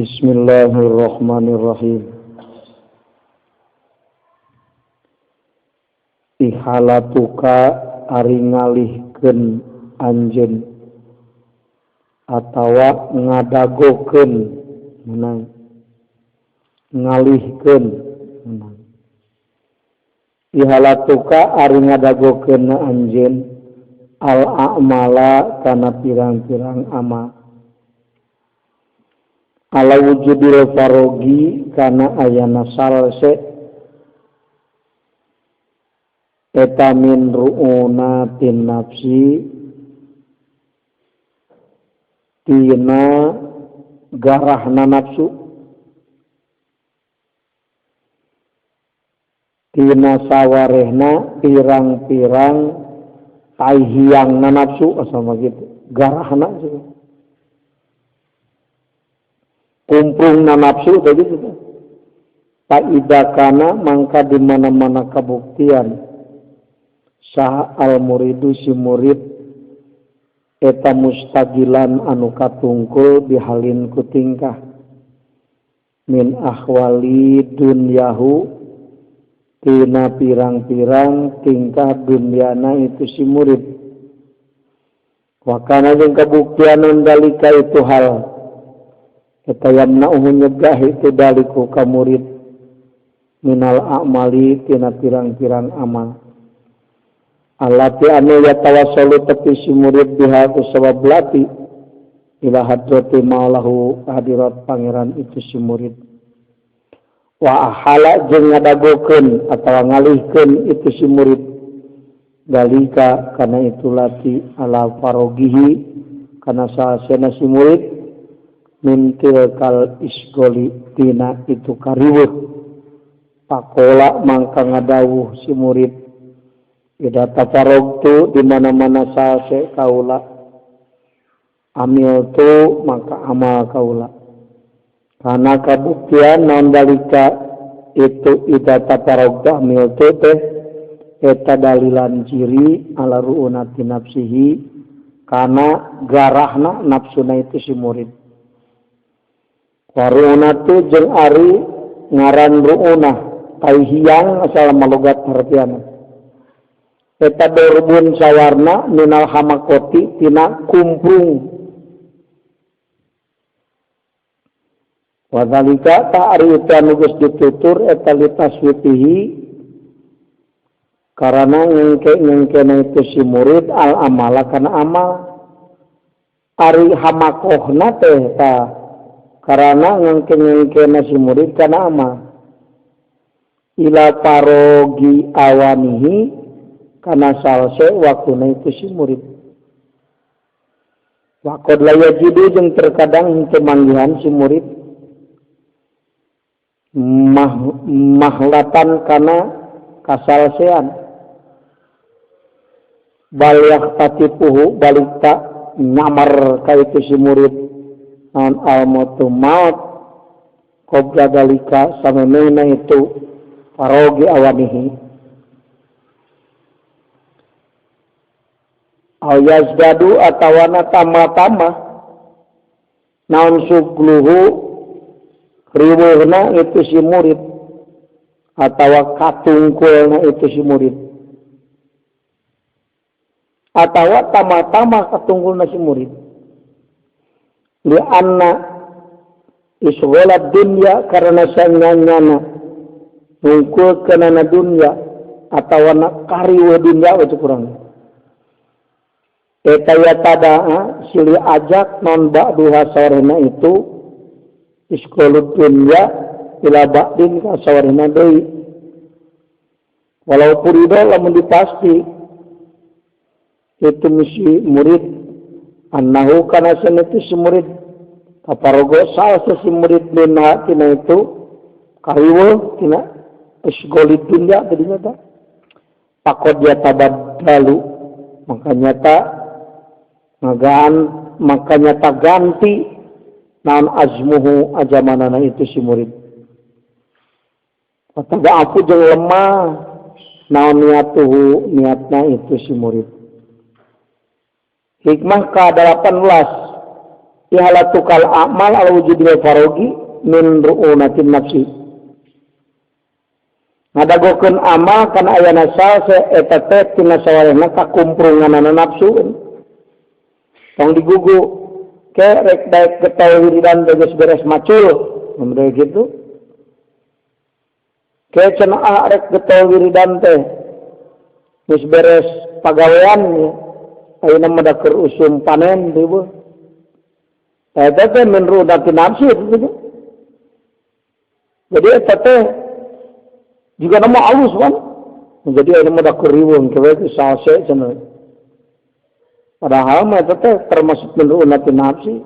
Bismillahirrahmanirrahim. Ihalatuka ari ngalihkeun anjeun atawa ngadagokeun menang ngalihkeun menang. Ihalatuka ari ngadagokeun anjeun al a'mala kana pirang-pirang amal ala wujudil farogi kana ayana salse eta min ru'unatin nafsi tina garahna nafsu tina sawarehna pirang-pirang taihiangna nafsu sama gitu garahna sih kumprungna nafsu tadi gitu. Paidakana mangka di mana-mana kabuktian sah al muridu si murid eta mustagilan anu katungkul bihalin ku tingkah min ahwali dunyahu tina pirang-pirang tingkah dunyana itu si murid wakana jeung kabuktian dalika itu hal eta yamna'uhu nyegah itu daliku ka murid minal a'mali tina pirang-pirang amal allati anu yatawassalu tepi si murid biha ku sabab lati ila hadrati maulahu hadirat pangeran itu si murid wa ahala jeung ngadagokeun atawa ngalihkeun itu si murid dalika kana itu lati ala farogihi kana sasena si murid min tilkal isgoli tina itu kariweuh pakola mangka ngadawuh si murid ida tafarogtu di mana-mana salse kaula amil tu maka amal kaula karena kabuktian naon dalika itu ida tafarogtu amil tu teh eta dalilan ciri ala ru'unati nafsihi kana garahna nafsuna itu si murid. Waru'unatu jeung ari ngaran ru'unah tai hiang asal malogat hartiana eta dorbun sawarna minal hamakoti tina kumprung wadzalika ta ari itu anu geus ditutur eta litaswitihi karana ngengke-ngengkena itu si murid al amala kana amal ari hamakohna teh ta karana ngengke-ngengkena si murid kana amal ila parogi awanihi kana salse waktuna itu si murid waqad la yajidu jeung terkadang henteu manggihan si murid mahlatan kana kasalsean bal yahtatifuhu balik ta nyamar ka itu si murid naon al-mautu maut qabla dalika samemehna itu farogi awanihi au yazdadu atawana tambah-tambah naon sugluhu riweuhna itu si murid atawa katungkulna itu si murid atawa tambah-tambah katungkulna si murid li anna isgholat dunya karena sanyanyana nungkulkeunana dunya atawa na kariweuh dunya we kurang eta yatadaa silih ajak non ba'duha sawarehna itu isgholut dunya ila ba'din ka sawarehna deui walau purido lamun dipasti itu misi murid annahu kana sanatu si murid kaparogo salsa si murid minha tina itu kariweuh tina isgholid dunya tadinya ta pakod yatabaddalu maka nyata ngagaan maka nyata ganti naon azmuhu ajamanana itu si murid Wataga aku jeung lemah naon niatuhu niatna itu si murid. Hikmah ke-18. Ihalatukal amal al wujudil farogi min ru'unatin nafsi. Ngadagokeun amal kana ayana salse eta teh tina sawalehna kakumprunganana nafsu. Tong digugu ke rek daek getol wiridan geus beres macul, mun gitu. Ke cenah rek getol wiridan teh geus beres pagawean ayeuna mah da keur usum panen ribu. Eta teh min ru'unatin nafsi gitu. Jadi eta teh juga nama alus kan. Jadi ayeuna mah da keur riweuh kewe teh salse cenah. Padahal mah eta teh termasuk min ru'unatin nafsi.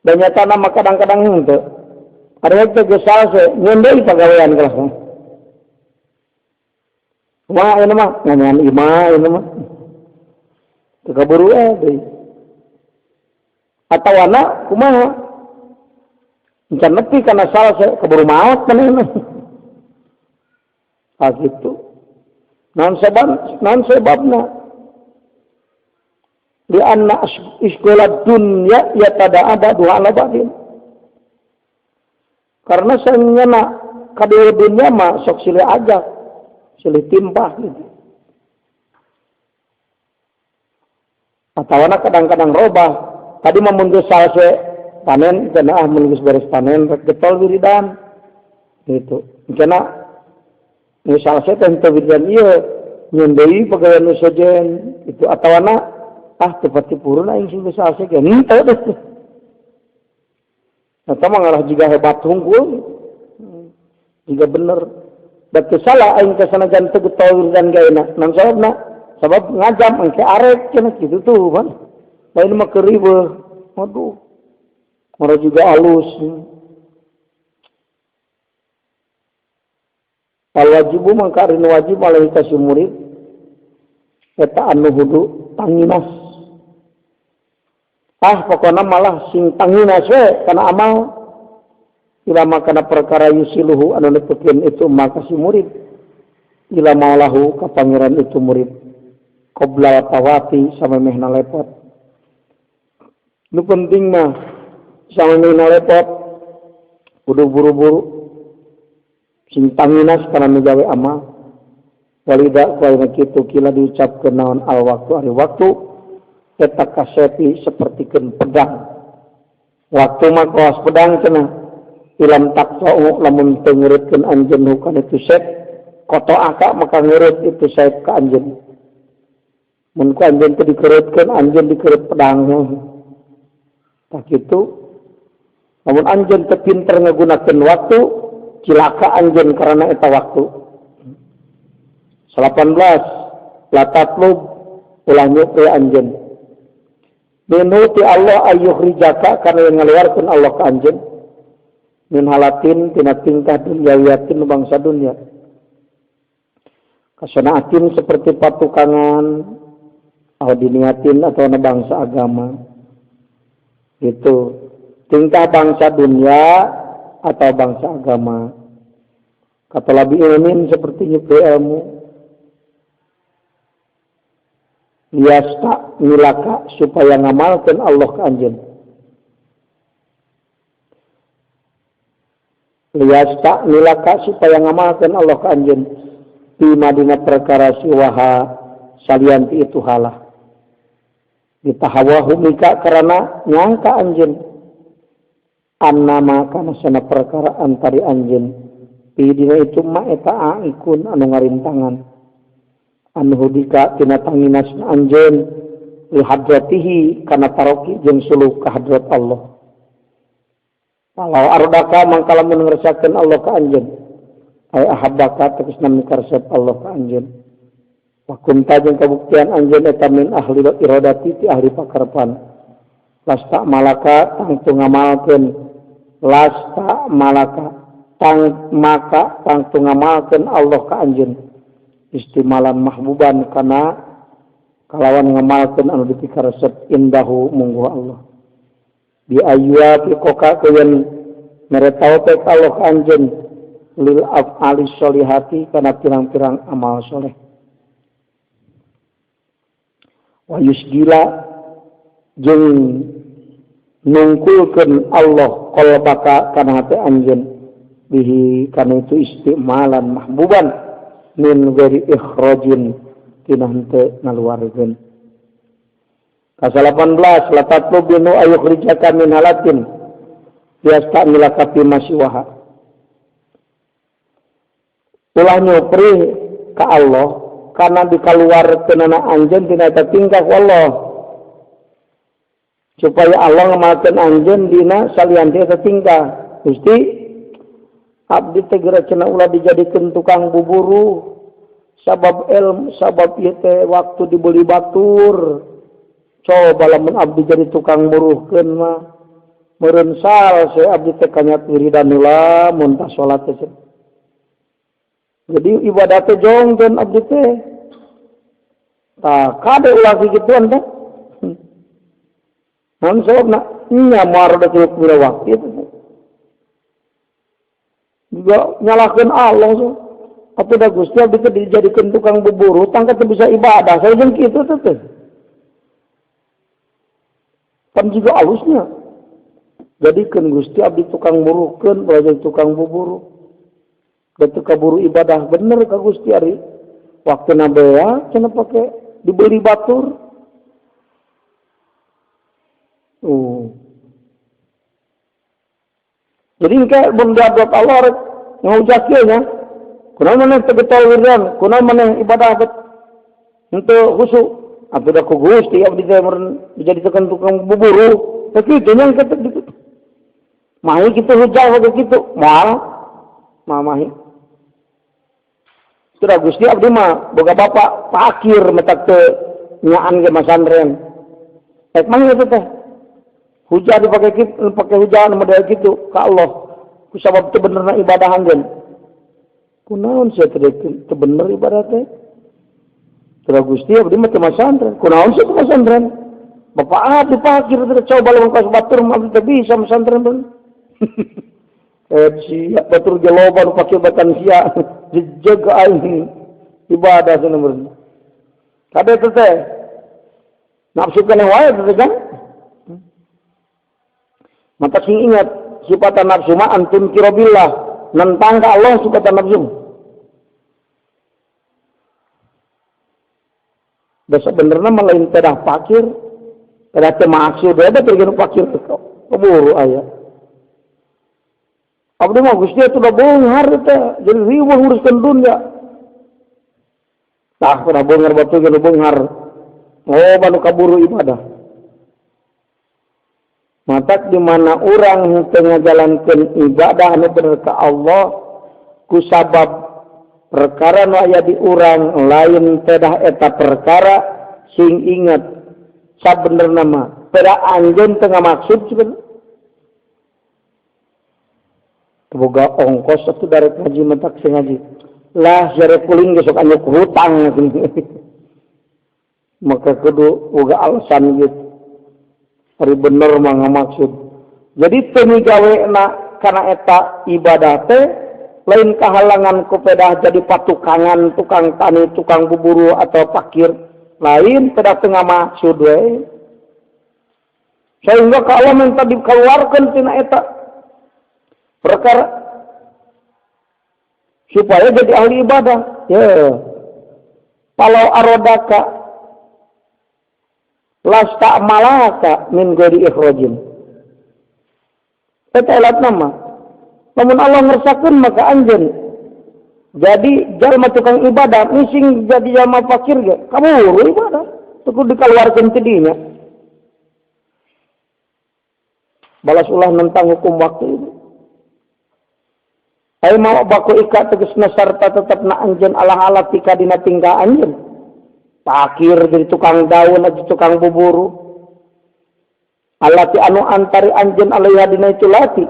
Dan nyatana mah kadang-kadang henteu. Ada teh geus salse nyeun deui pagawean kelas. Wah ayeuna mah nganyan imah ayeuna mah. Teu kaburu deui. Atawana kumaha? Encan nepi kana salse keburu maot manehna. Ah kitu. Naon sebab? Naon sebabna? Li anna iskola dunya yatada'a ba'duha ala ba'din. Karena sanyana kadewe dunya mah sok silih ajak, silih timpah gitu. Atawana kadang-kadang robah. Tadi mah mun geus salse panen cenah ah mun geus beres panen rek getol wiridan gitu. Cenah geus salse teh teu wiridan ieu nyeun deui pagawean nu sejen itu atawana ah teu pati purun aing sing geus salse ge henteu deh. Eta mah ngarah jiga hebat hungkul. Jiga bener. Da teu salah aing teh sanajan teu getol wiridan ge ayeuna. Naon sababna? Sabab ngajam engke arek cenah kitu tuh kan. Lain mah keur riweuh. Waduh. Mara juga alus. Al wajibu mangka ari nu wajib alaihi ka si murid eta anu hudu tanginas. Ah pokona malah sing tanginas we kana amal ilama kana perkara yusiluhu anu nepikeun itu maka si murid ila maulahu ka pangeran itu murid qabla tawati samemehna lepot. Nu penting mah samemehna lepot kudu buru-buru sing tanginas kana nu gawe amal. Walida kuaina kitu kila diucapkeun naon al waktu ari waktu eta kasepi sapertikeun pedang. Waktu mah kawas pedang cenah ilam taqta'u lamun teu ngeureutkeun anjeun hukana itu sep kotoaka maka ngeureut itu sep ka anjeun. Mun ku anjeun teu dikereutkeun anjeun dikereut pedang. Tah kitu. Lamun anjeun teu pinter ngagunakeun waktu cilaka anjeun karena eta waktu. 18 la tatlub ulah nyupri anjeun. Minhu ti Allah ayyukhrijaka kana yang ngaluarkeun Allah ka anjeun min halatin tina tingkah dunyawiyatin bangsa dunya. Kasanaatin seperti patukangan atau diniatin atau na bangsa agama. Gitu. Tingkah bangsa dunia atau bangsa agama. Kata labi ilmin seperti nyupri ilmu. Liasta milaka supaya ngamalkeun Allah ka anjeun. Liasta milaka supaya ngamalkeun Allah ka anjeun. Di madina perkara siwaha salian ti itu halah. Ditahawahu mika karena nyangka anjeun. Annama kana sana perkara antari anjeun. Di dina itu ma eta aikun anu ngarintangan. Anu hudika tina tanginasna anjeun li hadratihi kana taroki jeung suluh ka hadrat Allah. Kalau ardaka mangka lamun ngersakeun Allah ka anjeun. Ay ahabbaka tegasna mikaresep Allah ka anjeun. Wa kunta jeung kabuktian anjeun eta min ahli iradati ti ahli pakarepan. Lasta malaka tangtu ngamalkeun. Lasta malaka tang maka tangtu ngamalkeun Allah ka anjeun. Istimalan mahbuban kana kalawan ngamalkeun anu dipikaresep indahu mungguh Allah. Bi ayyuha fi koka kuyen mere taufik Allah ka anjeun lil af'ali sholihati kana pirang-pirang amal soleh. Wa yusgila Jeung nungkulkeun Allah qalbaka kana hate anjeun bihi kana itu istimalan mahbuban min ghairi ikhrajin tina henteu ngaluarkeun. Ka 18 la tatlub binu ayukhrijaka min halatin yastamilaka fi masiwaha. Ulah nyupri ka Allah karena dikaluarkeunana anjeun tina eta tingkah ku Allah supaya Allah ngamalkeun anjeun dina salian ti eta tingkah. Gusti abdi teh geura cenah ulah dijadikeun tukang buburu sabab ilmu sabab ieu teh waktu dibeli batur. Coba lamun abdi jadi tukang buruhkeun mah meureun sal saya abdi teh kanyat wiridan heula mun tah salat teh. Jadi ibadah teh jongkeun abdi teh. Tah kade ulah kikituan teh. Naon sababna? Nya moal rada cukup pira waktu itu. Juga nyalahkeun Allah so. Atuh da Gusti abdi teh dijadikeun tukang buburu tangka teu bisa ibadah. Saya jeung kitu teh teh. Pan juga alusnya. Jadikeun Gusti abdi tukang buruhkeun, ulah jadi tukang buburu. Da teu kaburu ibadah bener ka Gusti ari. Waktuna bea cenah pake dibeli batur. Jadi engke mun diadot Allah rek ngahujat kieu nya. Kunaon maneh teu getol wiridan, kunaon maneh ibadah bet henteu khusyuk. Atuh da ku Gusti abdi teh meureun dijadikeun tukang buburu. Teh kitu nya engke teh gitu. Mahi kitu hujah oge kitu, moal mamahi. Sudah Gusti abdi mah boga bapak pakir metak teu nyaan ge masantren. Rek mah kitu teh. Hujah dipake kitu, pake hujah nu model kitu ka Allah. Ku sabab teu benerna ibadah anjeun. Kunaon sia teh teu bener ibadah teh? Sudah Gusti abdi mah teu masantren. Kunaon sia teu masantren? Bapak abdi pakir teh coba lamun ka batur mah abdi teh bisa masantren bener. Sia batur ge loba nu pake batan sia jejeg aing ibadah cenah bener. Kade teh teh nafsu keneh wae teh kan. Maka sing ingat sifat nafsu mah antun kirabillah nentang ka Allah sifat nafsu. Da sabenerna mah lain pedah fakir, pedah teu maksud we da teu fakir teh keburu aya. Abdi mah Gusti atuh da beunghar teh, jadi riweuh nguruskeun dunya. Tah pedah beunghar batu ge nu beunghar. Oh, banu kaburu ibadah. Matak di mana urang teu ngajalankeun ibadah anu bener ka Allah ku sabab perkara nu aya di urang lain pedah eta perkara sing inget sabenerna mah pedah anjeun teu ngamaksud sebenarnya. Boga ongkos atuh darek ngaji matak sing ngaji. Lah jare kuling ge sok anyuk hutang. Maka kudu boga alasan gitu. Ari bener mah ngamaksud. Jadi teu migawena kana eta ibadah teh lain kahalangan ku pedah jadi patukangan, tukang tani, tukang buburu atau fakir. Lain pedah teu ngamaksud we. Sehingga ka Allah minta dikeluarkeun tina eta perkara supaya jadi ahli ibadah. Ya. Kalau arodaka lasta malaka min ghairi ikhrajin. Eta elat nama. Lamun Allah ngersakeun maka anjeun jadi jalma tukang ibadah mising jadi jalma fakir ge kaburu ibadah teu kudu dikaluarkeun ti dinya. Balas ulah nentang hukum waktu itu. Ai mau baku ika tegasna sarta tetepna anjeun ala-ala tika dina tingkah anjeun. Pakir jadi tukang daun aja tukang buburu. Alati anu antari anjeun alaiha dina itu lati.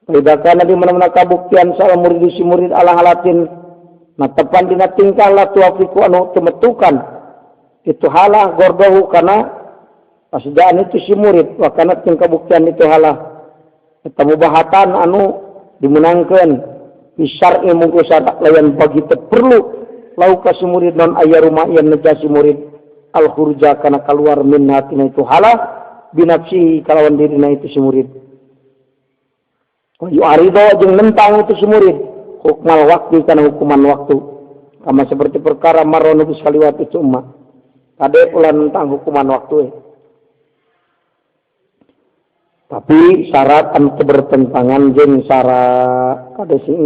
Faida kana di mana-mana kabuktian salah murid si murid ala halatin natepan dina tingkah la tuafiku anu temetukan itu halah gordohu kana pasejaan itu si murid wa kana jeung kabuktian itu halah eta mubahatan anu dimenangkeun fi syar'i mungku syarak layan bagi teu perlu lau ka si murid non aya rumah ieu nejasi murid al khurja kana kaluar min hatina itu halah binafsihi kalawan dirina itu si murid. Wa yu'aridu jeung nentang itu si murid hukmal waktu kana hukuman waktu. Kama seperti perkara marro nu geus kaliwat itu emak. Kade ulah nentang hukuman waktu. Tapi syarat anu bertentangan jeung syarat kade sing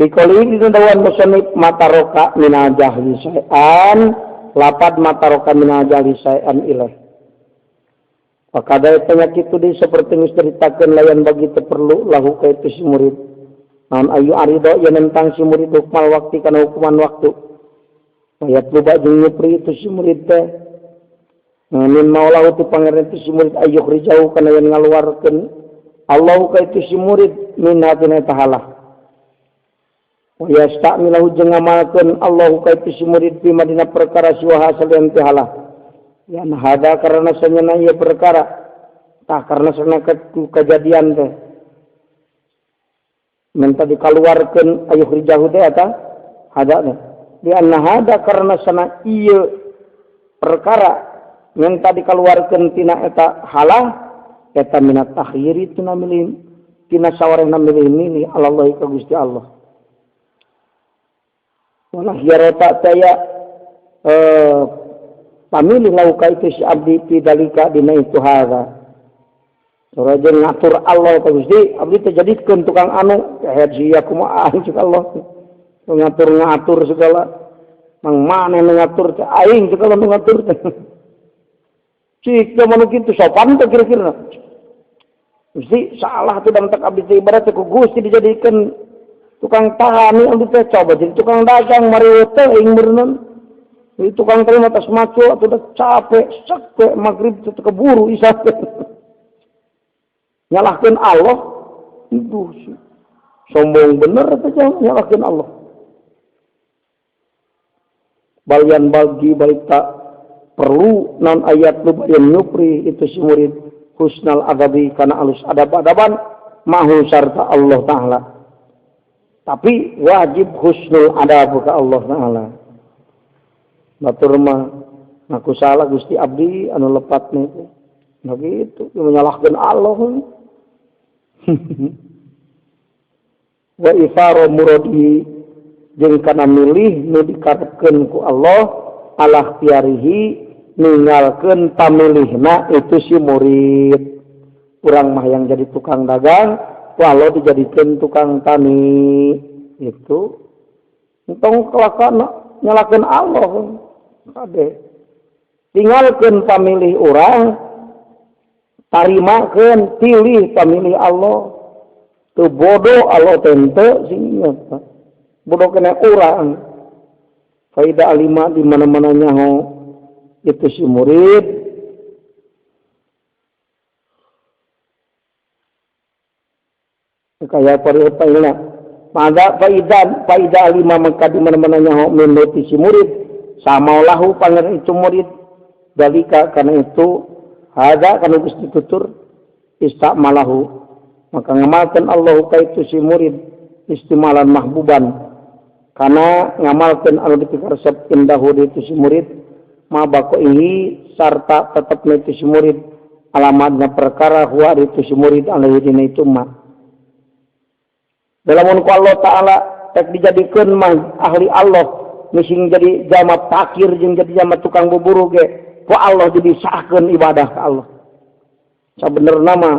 Dikoli ditentuan musonib mataroka minal jahli syai'an lapad mataroka minal jahli syai'an ilaih. Wakadai penyakit itu di seperti misceritakan layan bagi perlu lahu ka itu si murid. Naon ayu arido yen nentang si murid hukmal waktu kana hukuman waktu. Ayat luba jeung nyupri itu si murid teh. Min maulahu ti pangeran itu si murid ayu rijau kana yen ngaluarkeun Allahu ka itu si murid min hatina tahala. Wa yasta'milahu jeung ngamalkeun Allahu ka itu si murid fi madina perkara siwa salian ti halah. Ya hada karena sanyana ieu perkara tah karena sana kejadian teh minta dikaluarkeun ayu rijahu teh eta hada teh. Di anna hada karena sana ieu perkara minta dikaluarkeun tina eta halah eta minat takhyiri tina milih tina sawarehna milih-milih Allah ka Gusti Allah. Walah yarota taya pamilih lauka itu si abdi pidalika dina itu hadza. Sora jeung ngatur Allah ka Gusti, abdi teh jadikeun tukang anu kahet sia kumaha cek Allah. Ngatur-ngatur segala. Mang maneh nu ngatur teh aing cek Allah nu ngatur teh. Cik zaman kitu sopan teh kira-kira. Gusti salah tuh dang tak abdi teh ibarat teh ku Gusti dijadikeun tukang tani abdi teh coba jadi tukang dagang mari teh ing beureunan. Jadi tukang terima atas maco atau udah capek, sek maghrib teh keburu isya. Nyalahkeun Allah itu sombong bener teh nyalahkeun Allah. Balian bagi balik tak perlu non ayat lu bayan nyupri itu si murid husnal adabi kana alus adab-adaban mahu sarta Allah Ta'ala. Tapi wajib husnul adab ke Allah Ta'ala. Batur mah ngaku salah Gusti abdi anu lepat nih. Nah gitu, menyalahkan Allah. Wa ifaro muradi jeung kana milih nu dikarepkeun ku Allah alah tiarihi ninggalkeun pamilihna itu si murid. Urang mah yang jadi tukang dagang, walau dijadikeun tukang tani itu entong kelakana nyalakeun Allah. Kade tinggalkeun pamilih urang, tarimakeun pilih pamilih Allah. Teu bodoh Allah teh henteu sing inget. Bodoh kena urang. Faida alima di mana-mana nyaho itu si murid kaya parihna mada faida alima maka di mana-mana nyaho min si murid sama lahu pangeran itu murid dalika karena itu hada kana geus ditutur istamalahu maka ngamalkeun Allah ka itu si murid istimalan mahbuban karena ngamalkeun anu dipikaresep indahu itu si murid ma baqaihi sarta tetepna itu si murid alamatna perkara huwa itu si murid alaihi dina itu ma. Lamun ku Allah Ta'ala tek dijadikeun mah ahli Allah mising jadi jama pakir jeung jadi jama tukang buburu ge ku Allah dibisahkeun ibadah ka Allah. Sabenerna mah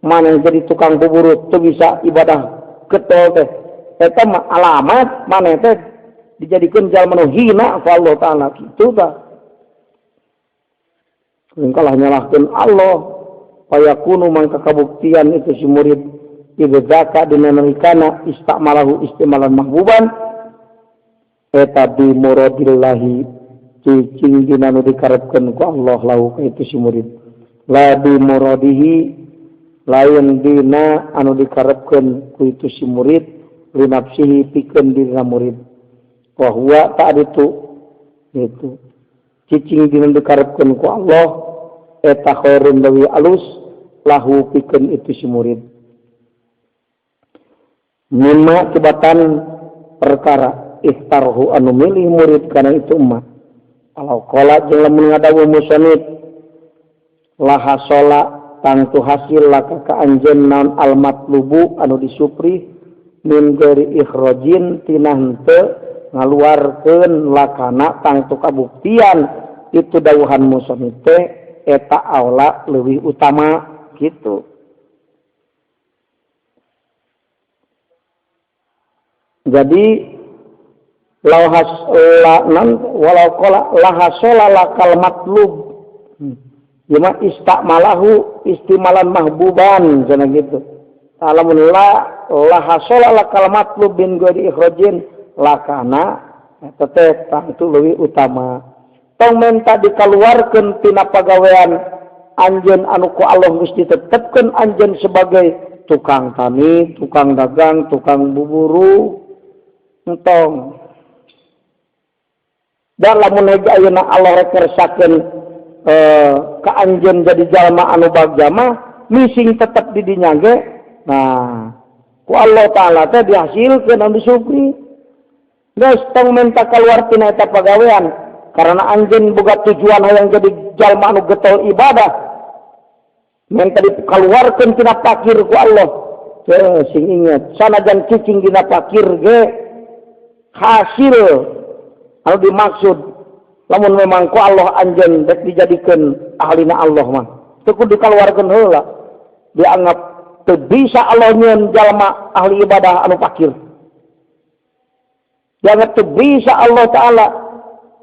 maneh jadi tukang buburu teu bisa ibadah ketol teh eta mah alamat maneh teh dijadikeun jalma nu hina ku Allah Ta'ala kitu tah. Kalah nyalahkeun Allah fayakunu mangka kabuktian itu si murid idzaka dina nalikana istamalahu istimalan mahbuban eta bi muradillahi cicing dina nu dikarepkeun ku Allah lahu ka itu si murid la bi muradihi lain dina anu dikarepkeun ku itu si murid li nafsihi pikeun dina murid wa huwa ta'ditu itu cicing dina dikarepkeun ku Allah eta khairun leuwih alus lahu pikeun itu si murid. Mimma tibatan perkara perkara ikhtarhu anu milih murid kana itu mah. Walau qala jeung lamun ngadawuh musannif lahasola tangtu hasil laka ka anjeun naon al matlubu anu disupri min ghairi ikhrajin tina henteu ngaluarkeun lakana tangtu kabuktian itu dawuhan musannif teh eta aula leuwih utama gitu. Jadi lauhas la nan walau qala lahasola lakal matlub ieu mah istamalahu istimalan mahbuban cenah gitu. Lamun la lahasola lakal matlub bin ghairi ikhrajin lakana eta teh tangtu leuwih utama. Tong menta dikaluarkeun tina pagawean anjeun anu ku Allah geus ditetepkeun anjeun sebagai tukang tani, tukang dagang, tukang buburu, entong. Dan lamun hege ayeuna Allah rek ngersakeun ka anjeun jadi jalma anu bagja mah mising tetep di dinya ge. Nah, ku Allah Ta'ala teh dihasilkeun anu disupri. Geus tong menta kaluar tina eta pagawean karena anjeun boga tujuan hayang jadi jalma anu getol ibadah. Menta dikaluarkeun tina pakir ku Allah. Teu sing inget, sanajan cicing dina pakir ge hasil anu dimaksud lamun memang ku Allah anjeun rek dijadikeun ahlina Allah mah teu kudu dikaluarkeun heula. Dianggap teu bisa Allah nyeun jalma ahli ibadah anu pakir. Dianggap teu bisa Allah Ta'ala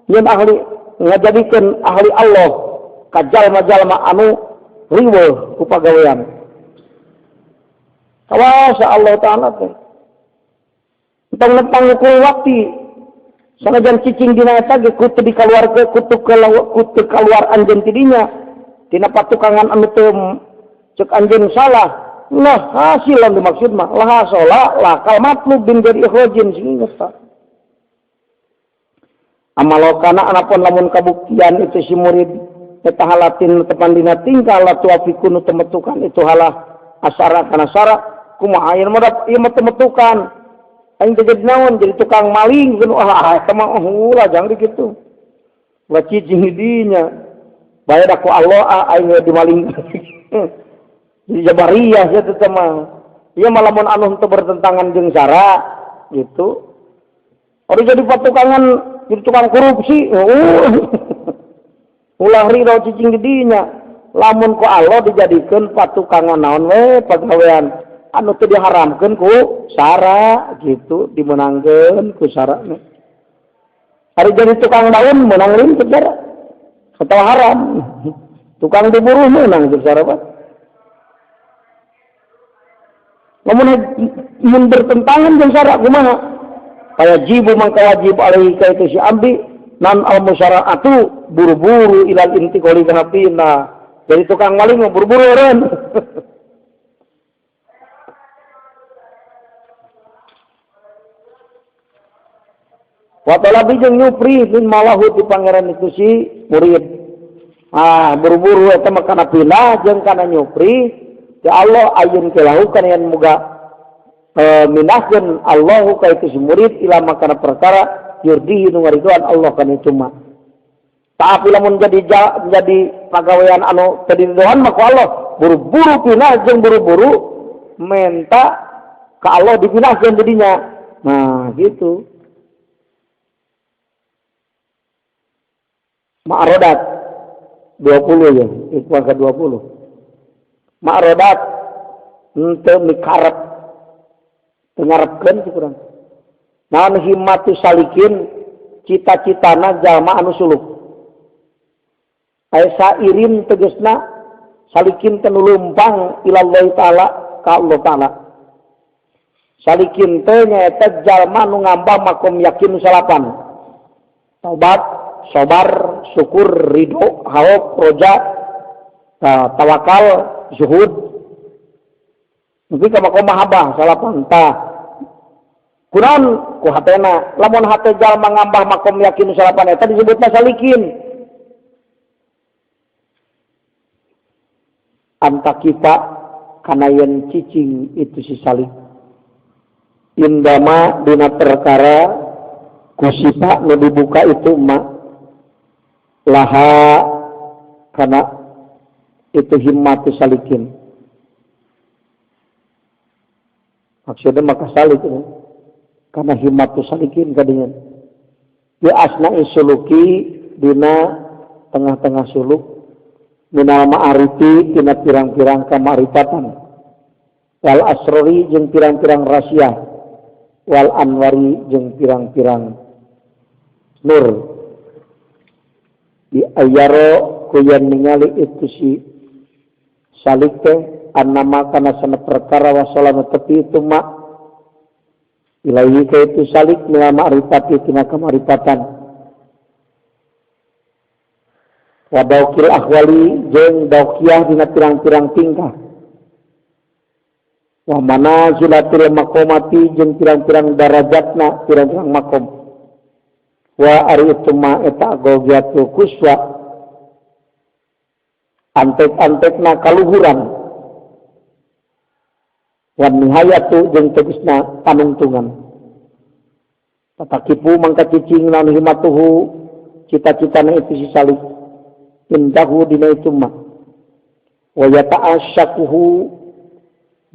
nyeun ahli ngajadikeun ahli Allah ka jalma-jalma anu riweuh ku pagawean. Kawasa Allah Ta'ala teh. Entong nentang ukur waktu. Sanajan cicing dina eta ge kutu dikaluarkeun kutu kutu kaluar anjeun ti dinya. Tina patukangan anu teu cek anjeun salah. Lah hasil anu dimaksud mah lah hasola lakal matlub bin ghairi ikhrajin sing inget ta. Amalokana anapun lamun kabuktian itu si murid eta halatin tepan dina tingkah la tuafikun temetukan itu halah asara kana sara kumaha ieu mah ieu mah temetukan aing teh jadi naon jadi tukang maling geus ah eta mah ulah jangan kitu ulah cicing di dinya bae da ku Allah ah aing ge dimaling jadi jabariyah sia teh mah ieu mah lamun anu teu bertentangan jeung sara gitu. Ari jadi patukangan jadi tukang korupsi ulah ridho cicing di dinya lamun ku Allah dijadikeun patukangan naon we pagawean anu teu diharamkeun ku sara gitu dimenangkeun ku sara. Ari jadi tukang daun meunang lain teu sara atawa haram. Tukang diburu meunang teu sara Pak. Lamun mun bertentangan jeung sara kumaha? Fayajibu mangka wajib alaihi ka itu si abdi nan al musyara'atu buru-buru ilal intiqali kana pindah. Jadi tukang maling mah buru-buru eureun. Wa talabi jeung nyupri min malahu ti pangeran itu si murid. Ah, buru-buru eta mah kana pindah jeung kana nyupri ti Allah ayun kelahu kana yen muga mindahkeun Allahu ka itu si murid ila makana perkara yurdihi nu ngaridoan Allah kana itu mah. Tapi lamun jadi jadi pagawean anu teu diridoan mah ku Allah buru-buru pindah jeung buru-buru menta ka Allah dipindahkeun jadinya. Nah, gitu. Ma'rodat 20 ya, ikhwan ke 20. Ma'rodat henteu mikarep teu ngarepkeun si kurang. Naon himmatu salikin cita-citana jalma anu suluk. Aya sairin tegasna salikin teh nu leumpang ilallahi taala ka Allah taala. Salikin teh nyaeta jalma nu ngambah makom yakin nu salapan. Taubat, sabar, syukur, ridho, khauf, roja, tawakal, zuhud. Nepi ka makom mahabbah salapan tah. Kunaon ku hatena? Lamun hate jalma ngambah makom yakin salapan eta disebutna salikin. Antakifa kana yen cicing itu si salik. Indama dina perkara Kusipa nu dibuka itu ma laha kana itu himmatu salikin. Maksudnya maka salik ini. Karena himmatu salikin kadinya. Di asna'i suluki dina tengah-tengah suluk minal ma'arifi tina pirang-pirang kamarifatan wal asrori jeung pirang-pirang rahasia wal anwari jeung pirang-pirang nur di ayaro kuyan ningali itu si salik teh annama kana sana perkara wasalama tepi itu ma ilahi ka itu salik minal ma'rifati tina kamarifatan wa daukil ahwali jeung daukiah dina pirang-pirang tingkah wa manazilatil maqamati jeung pirang-pirang darajatna pirang-pirang makom wa ari itu ma eta gogiatul kuswa antek-antekna kaluhuran wa nihayatu jeung tegasna panungtungan tatakipu mangka cicing naon himatuhu cita-citana itu si salik indahu dina itu ma wa yata'asyakuhu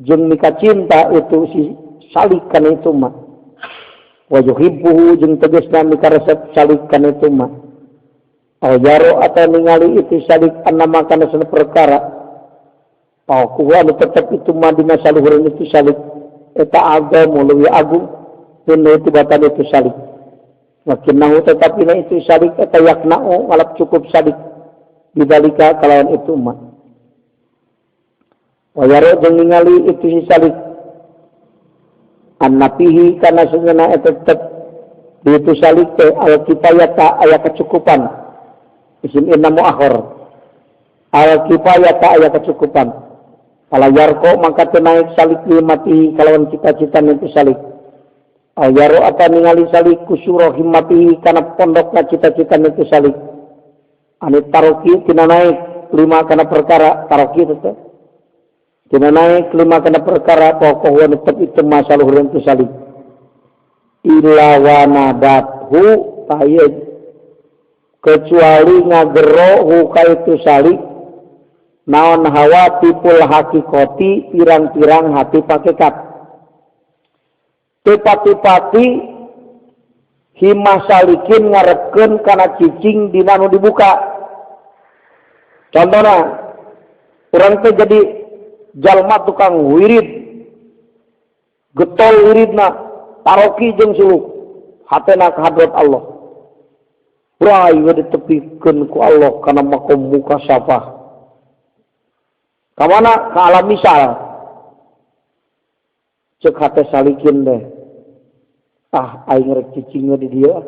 jeung mika cinta itu si salik kana itu ma wa yuhibbuhu jeung tegasna mika resep salik kana itu ma aw jaro atau ningali itu salik annama kana sana perkara paukuhu anu tetep itu ma dina saluhureun itu salik eta agamu leuwih agung minhu tibatan itu salik lakinnahu tetapina itu salik eta yakna'u ngalap cukup salik bidalika kalawan itu ma wayaro jeung ningali itu si salik annapihi kana senyana eta tetep di itu salik teh al kifayata aya kecukupan isim inna muakhir al kifayata aya kecukupan pala yarko mangka teu naik salik limatihi kalawan cita-cita itu salik al yaro atau ningali salik kusuro himmatihi kana pondokna cita-cita itu salik anit taroki tina naik lima kana perkara taroki itu tina naik lima kana perkara pokok wa tetep itu masalah itu salik illa wanadathu tayyib kecuali ngagero hu ka itu salik naon hawa tipul hakikoti pirang-pirang hati pakekat teu pati-pati himah salikin ngarepkeun kana cicing dina nu dibuka. Contohna urang teh jadi jalma tukang wirid getol wiridna paroki jeung suluk hatena ka hadrat Allah bray we ditepikeun ku Allah kana makom muka safah ka mana ka alam misal cek hate salikin deh ah aing rek cicingna di dieu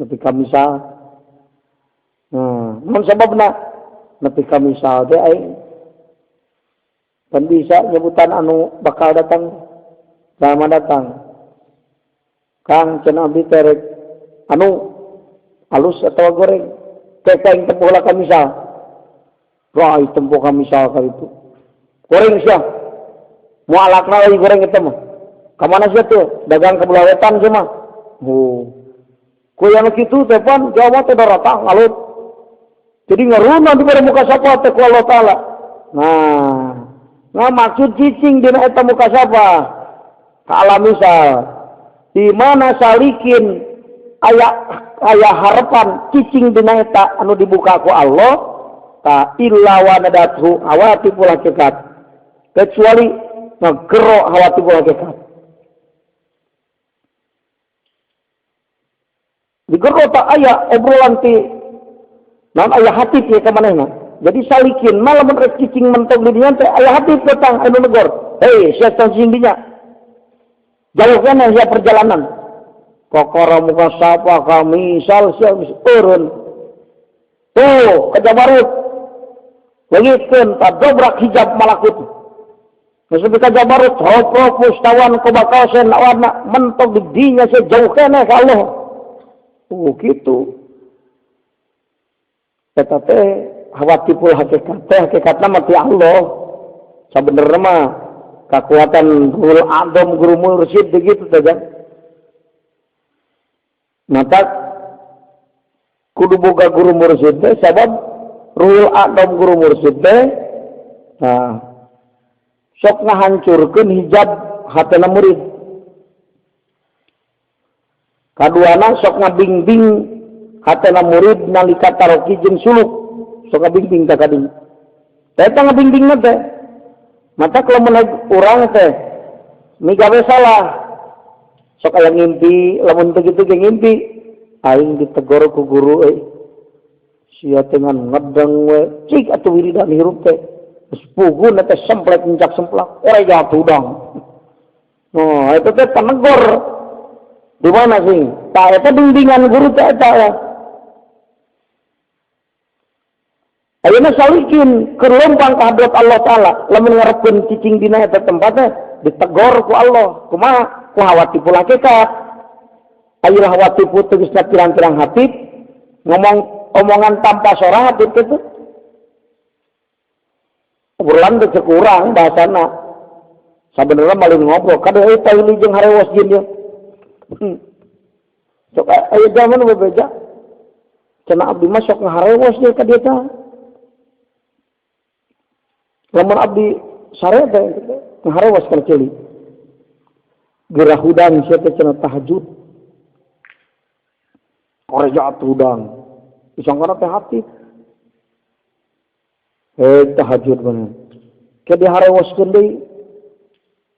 nepi ka misal. Nah naon sababna nepi ka misal teh aing pan bisa nyebutan anu bakal datang lama datang Kang cenah abdi teh rek anu alus atawa goreng teh aing tempuh lah ka misal rai tempuh ka misal ka itu goreng sia mualakna lagi goreng itu mah kamana sia tuh dagang ke belah wetan sia mah oh ku yang kitu teh pan Jawa teh darata ngalut jadi ngaruna di pada muka sapa teh ku Allah Taala. Nah nah maksud cicing dina eta muka sapa ka alam misal di mana salikin aya aya harapan cicing dina eta anu dibuka ku Allah ta illa wa nadathu awatibul hakikat kecuali ngegero awatibul hakikat digero tak aya obrolan ti naon aya hati ti ka manehna. Jadi salikin mah lamun rek cicing mentok di dinya teh aya hati petang anu negor hei sia tong cicing dinya jauh keneh sia perjalanan kokoro muka sapa kami misal sia geus eureun tuh ka Jabarut leungitkeun tadobrak hijab malakut geus nepi ka Jabarut roprok mustawan kobakasen awana mentok di dinya sia jauh keneh ka Allah. Oh gitu eta teh hawatipul hakikat teh hakikatna mah ti Allah sabenerna mah kakuatan Ruhul Adom guru mursyid begitu teh kan. Maka kudu boga guru mursyid teh sabab ruhul aqdam guru mursyid teh nah sok ngahancurkeun hijab hatena murid. Kaduana sok ngabingbing hatena murid nalika taroki jeung suluk, sok ngabingbing ka kadinya. Eta ngabingbingna teh mata kalau urang teh migawe salah sok aya ngimpi, lamun teu kitu ge ngimpi aing ditegor ku guru euy sia teh ngan ngedeng we cik atuh wiridan hirup teh geus puguh teh semplek encak semplak ore jatuh udang. Oh eta teh panegor di mana sih tah eta bimbingan guru teh eta ya. Ayeuna salikin keur lempang ka hadrat Allah Taala lamun ngarepkeun cicing dina eta tempat teh ditegor ku Allah kumaha ku hawatipul hakikat. Ayeuna hawatipu tegasna pirang-pirang hatib ngomong omongan tanpa sora hatib itu obrolan teh cek urang bahasana sabenerna maling ngobrol kade euy paili jeung harewos jin ieu. Sok aya zaman bebeja cenah abdi mah sok ngaharewos deui ka dieu teh. Lamun abdi sare teh ngaharewos kana ceuli. Gerah hudang sia teh cenah tahajud. Koreja atuh hudang. Disangkana teh hati. Tahajud mana. Ke diharewoskeun deui.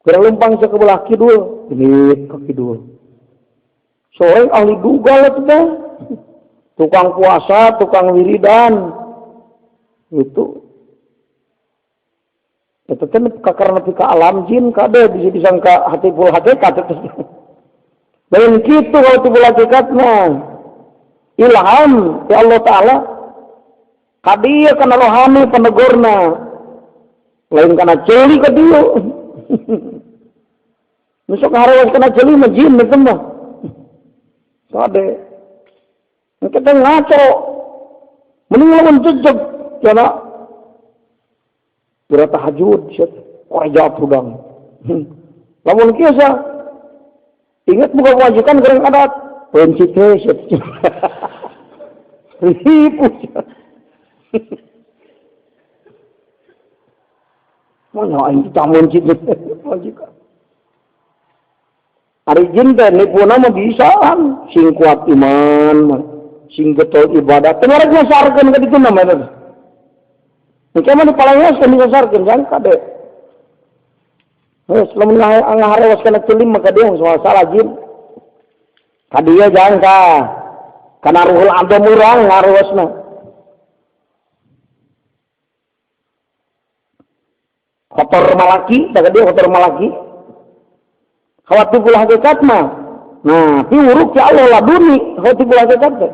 Gerah lempang sia ke belah kidul, ini ke kidul. Sore ahli dugal atuh teh. Tukang puasa, tukang wiridan. Itu eta teh kakarna nepi ka alam jin kade bisa disangka hatipul hakikat eta. Lain kitu hatipul hakikat mah. Ilham ti Allah Taala ka dieu kana rohani panegorna. Lain kana ceuli ka dieu. Nu sok harewas kana ceuli mah jin eta mah. Kade. Kita ngaco. Mending lamun jejeg cenah. Kira tahajud, siat, korejat hudang. Lamun kieu sia, ingat buka kewajiban goreng adat. Pencit teh, siat. Ribu, siat. Mana aing teh mencit teh, kewajiban. Ari jin teh nipuna mah bisaan, sing kuat iman mah, sing getol ibadah. Teu ngarep nyasarkeun ka ditu mah eta. Engke mah dipalangos kan disasarkeun jang kade. Geus lamun ngaharewos kana ceuli mah ka dieu soal salah jin. Ka dieu jang ka. Kana ruhul adom urang ngarewosna. Kotor malaki, tah ka dieu kotor malaki. Khawatibul hakikat mah. Nah, piwuruk ya Allah laduni khawatibul hakikat teh.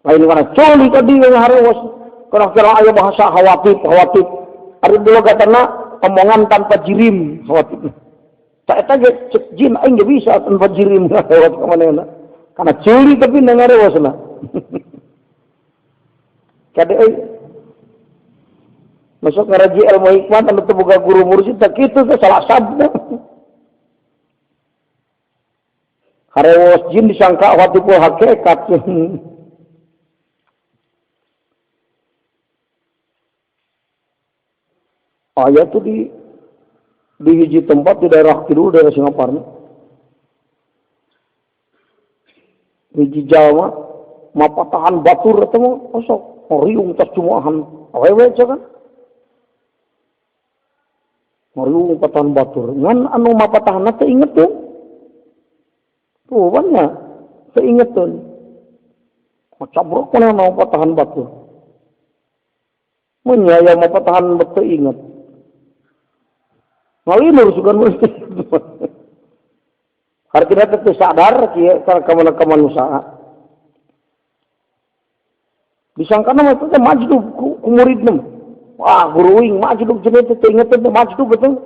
Lain kana ceuli ka dieu ngaharewos. Kira-kira aya bahasa khawatib, khawatib. Ari logatana omongan tanpa jirim, khawatib. Tak eta ge cek jin aing ge bisa tanpa jirim khawatib ka manehna. Kana ceuli tapi ngarewosna. Kade euy. Masuk ngaraji ilmu hikmah anu teu boga guru mursyid teh kitu teh salah sabda. Harewos jin disangka khawatibul hakikat. Aya tuh di hiji tempat di daerah kidul, daerah Singaparna. Hiji jalma mapatahan batur eta mah osok ngoriung tas jumuahan awewe cenah kan. Ngoriung patahan batur ngan anu mapatahanna teh inget tuh. Tuh banyak teh inget tuh. Macabrok mana mau patahan batur. Mun aya mapatahan batur inget. Ngalinur sugan mah. Hartina teh teu sadar kieu ka kamanusiaan. Disangkana mah teh majdub ku muridna mah. Wah, guru uing majdub cenah teh teu inget teh majdub betul.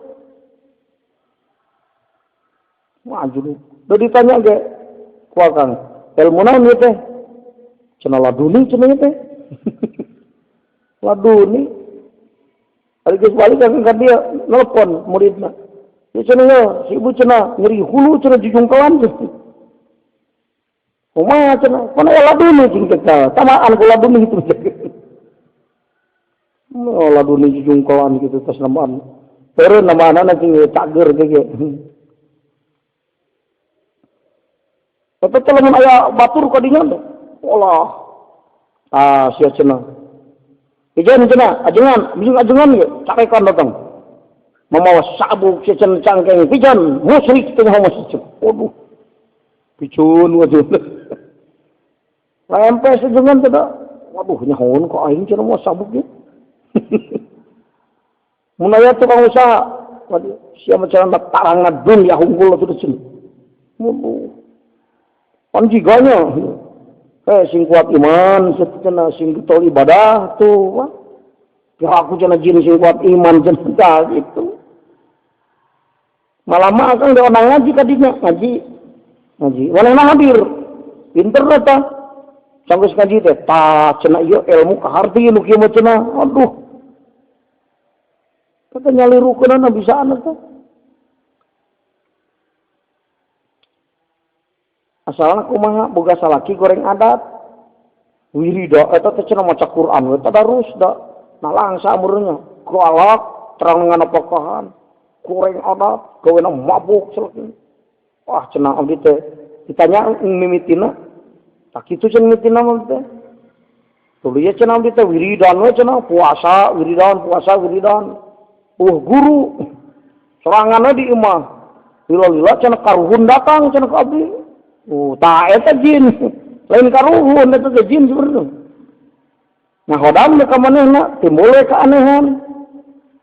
Majdub. Da ditanya ge ku akang, ilmu naon ieu teh? Cenah laduni cenah teh. Laduni. Ari geus balik ka dia nelpon muridna. Ya cenah ya, si ibu cenah nyeri hulu cenah jujungkelan teh. Kumaha cenah? Kana laduni cing teh tamaan ku laduni itu. Oh, laduni jujungkolan gitu tas namaan. Pero namaanana cing cager ge. Tapi teh lamun aya batur ka dinya teh. Olah. Ah, sia cenah. Ijen cenah, ajengan, bising ajengan ge, carekan datang. Mamawa sabuk sia cenah cangkeng pijan, musyrik teh nyaho masjid. Waduh. Picun waduh. Lempe sejengan teh da. Waduh nyahoon ka aing cenah mawa sabuk ge. Mun aya tukang usaha, waduh, sia mah cenah tarangna dunya hungkul atuh cenah. Waduh. Pan jiganya. Sing kuat iman, cenah sing getol ibadah tuh. Wah. Kira aku cenah jin sing kuat iman cenah tah gitu. Malah mah akang diondang ngaji kadinya, ngaji. Ngaji. Manehna hadir. Pinter tah. Sanggeus ngaji teh tah cenah ieu ilmu kaharti nu kieu mah cenah. Aduh. Kata nyalirukeunana bisaan teh. Asalna kumaha boga salaki goreng adat. Wirida eta teh cenah maca Quran we tadarus da. Nah langsa umurnya galak terang nganapokahan. Goreng adat gawena mabuk salaki. Wah cenah abdi teh ditanya mimitina. Tak kitu cenah mimitina mah teh. Tuluy cenah abdi teh wiridan we cenah puasa wiridan puasa wiridan. Guru sorangan we di imah. Lila-lila cenah karuhun datang cenah ka abdi. Tah eta jin. Lain karuhun eta teh jin sebenarnya. Nah hodam ka manehna timbul we keanehan.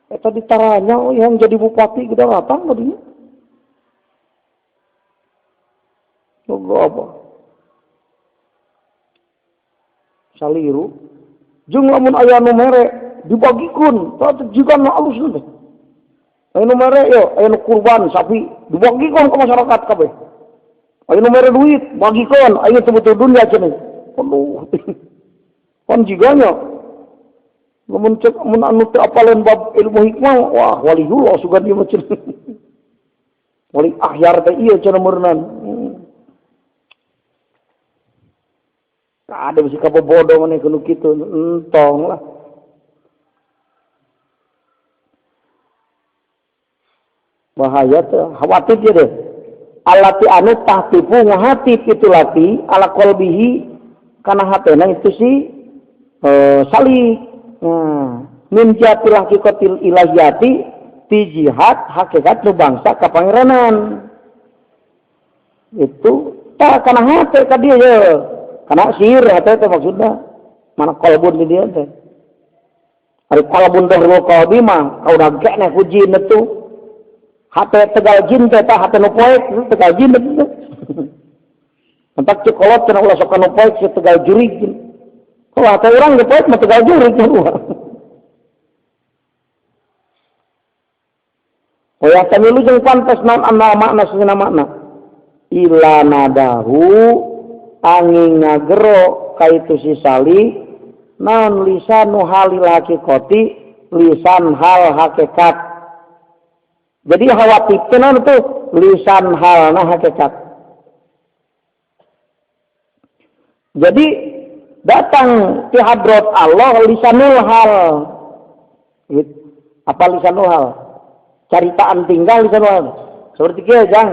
Eta ditaranya yang jadi bupati gede datang ka dinya. Boga apa? Saliru. Jeung lamun aya nu mere dibagikeun, tah teh jiga nu alus teh. Aya nu mere yo, aya nu kurban sapi dibagikeun ka masyarakat kabeh. Aya nu mere duit bagikeun, aya teu butuh dunia cenah. Aduh. Pan jiganya. Lamun cek mun anu teu apaleun bab ilmu hikmah, wah waliullah sugan ieu mah cenah. Wali ahyar teh ieu cenah meureunan. Ada bisi kabobodo maneh kudu kitu, entong lah. Bahaya teh, khawatir ieu deh. Alati anu tahtifu ngahatip itu lati ala qalbihi kana hatena itu si salik. Nah, min jatil haqiqatil ilahiyati ti jihad hakikat nu bangsa kapangeranan. Itu tah kana hate ka dieu ye. Kana sihir hate teh maksudna. Mana qalbun di dieu teh. Ari qalbun dahrul qalbi mah kaudah keneh ku jin itu. Hate tegal jin teh tah hate nu poek tegal jin teh. Entak cek kolot cenah ulah sok nu poek si tegal jurig. Kalau hate urang ge poek mah tegal jurig cenah. Wa tamilu jeung pantes naon anna makna sesena makna. Ila nadahu angin ngagero kaitu si sali naon lisanu halil haqiqati lisan hal hakikat. Jadi khawatir naon tuh lisan halna hakikat. Jadi datang ti hadrat Allah lisanul hal. Apa lisanul hal? Caritaan tinggal lisanul hal. Seperti kieu jang.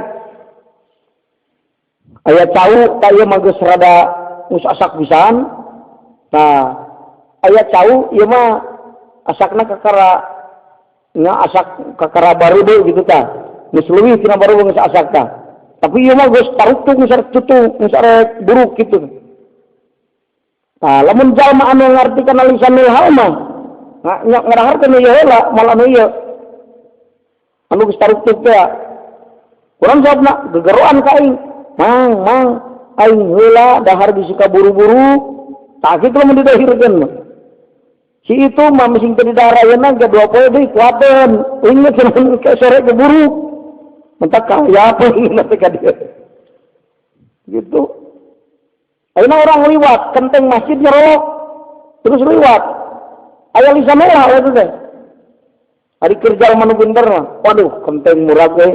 Aya cau ta ieu mah geus rada geus asak pisan. Nah, aya cau ieu mah asakna kakara nya asak kakara barudu gitu tah. Geus leuwih tina barudu geus asak tah. Tapi ieu mah geus taruktung geus arek tutung, geus arek buruk gitu. Nah, lamun jalma anu ngarti kana lisanul hal mah ngaraharkeun ieu heula moal anu ieu. Anu geus taruktung teh. Urang jawabna gegeroan ka aing. Mang, mang, aing heula dahar bisi kaburu-buru. Tah kitu lamun didahirkeun mah. Si itu mah mising teu didahar ayeuna ge 2 poe deui kuateun. Inget cenah ke sore keburu. Mentak kaya apa inget teh ka dieu. Gitu. Ayeuna orang liwat kenteng masjid nyerok terus liwat. Aya lisan heula eta teh. Ari keur jalma nu pinter mah, waduh kenteng murag we.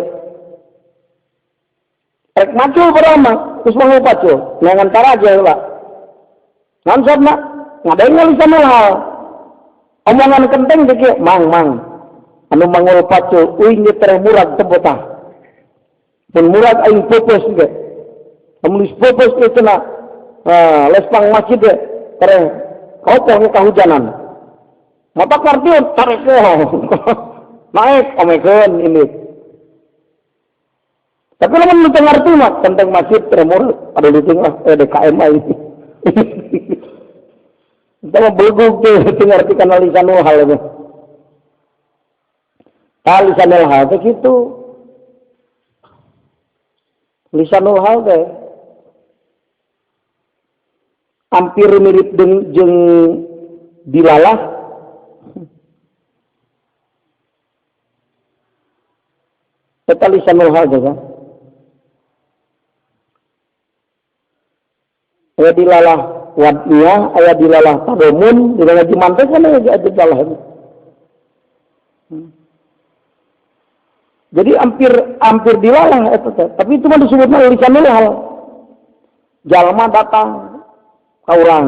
Rek macul padahal mah geus mangul pacul neangan taraje heula. Naon sababna? Ngadengel lisanul hal. Omongan kenteng teh kieu, mang mang anu mangul pacul uing ge tereh murag teu botah. Mun murag aing peupeus ge. Lamun geus peupeus ge cenah lespang masjid ge tereh kaopoh ge kahujanan. Matak ngartieun tarek naek omekeun indit. Tapi lamun teu ngarti mah kenteng masjid tereh murag aduh leuting lah DKM aing. Kita mah belegug tuh teu ngarti kana lisanul hal itu. Tah lisanul hal teh kitu. Lisanul hal teh hampir mirip jeung dilalah. Eta lisanul hal teh kan. Aya dilalah wadiyah, aya dilalah tadomun, dina ngaji mantek kan aya dilalah. Jadi hampir dilalah eta teh. Tapi itu mah disebutna lisanul hal. Jalma datang ka urang.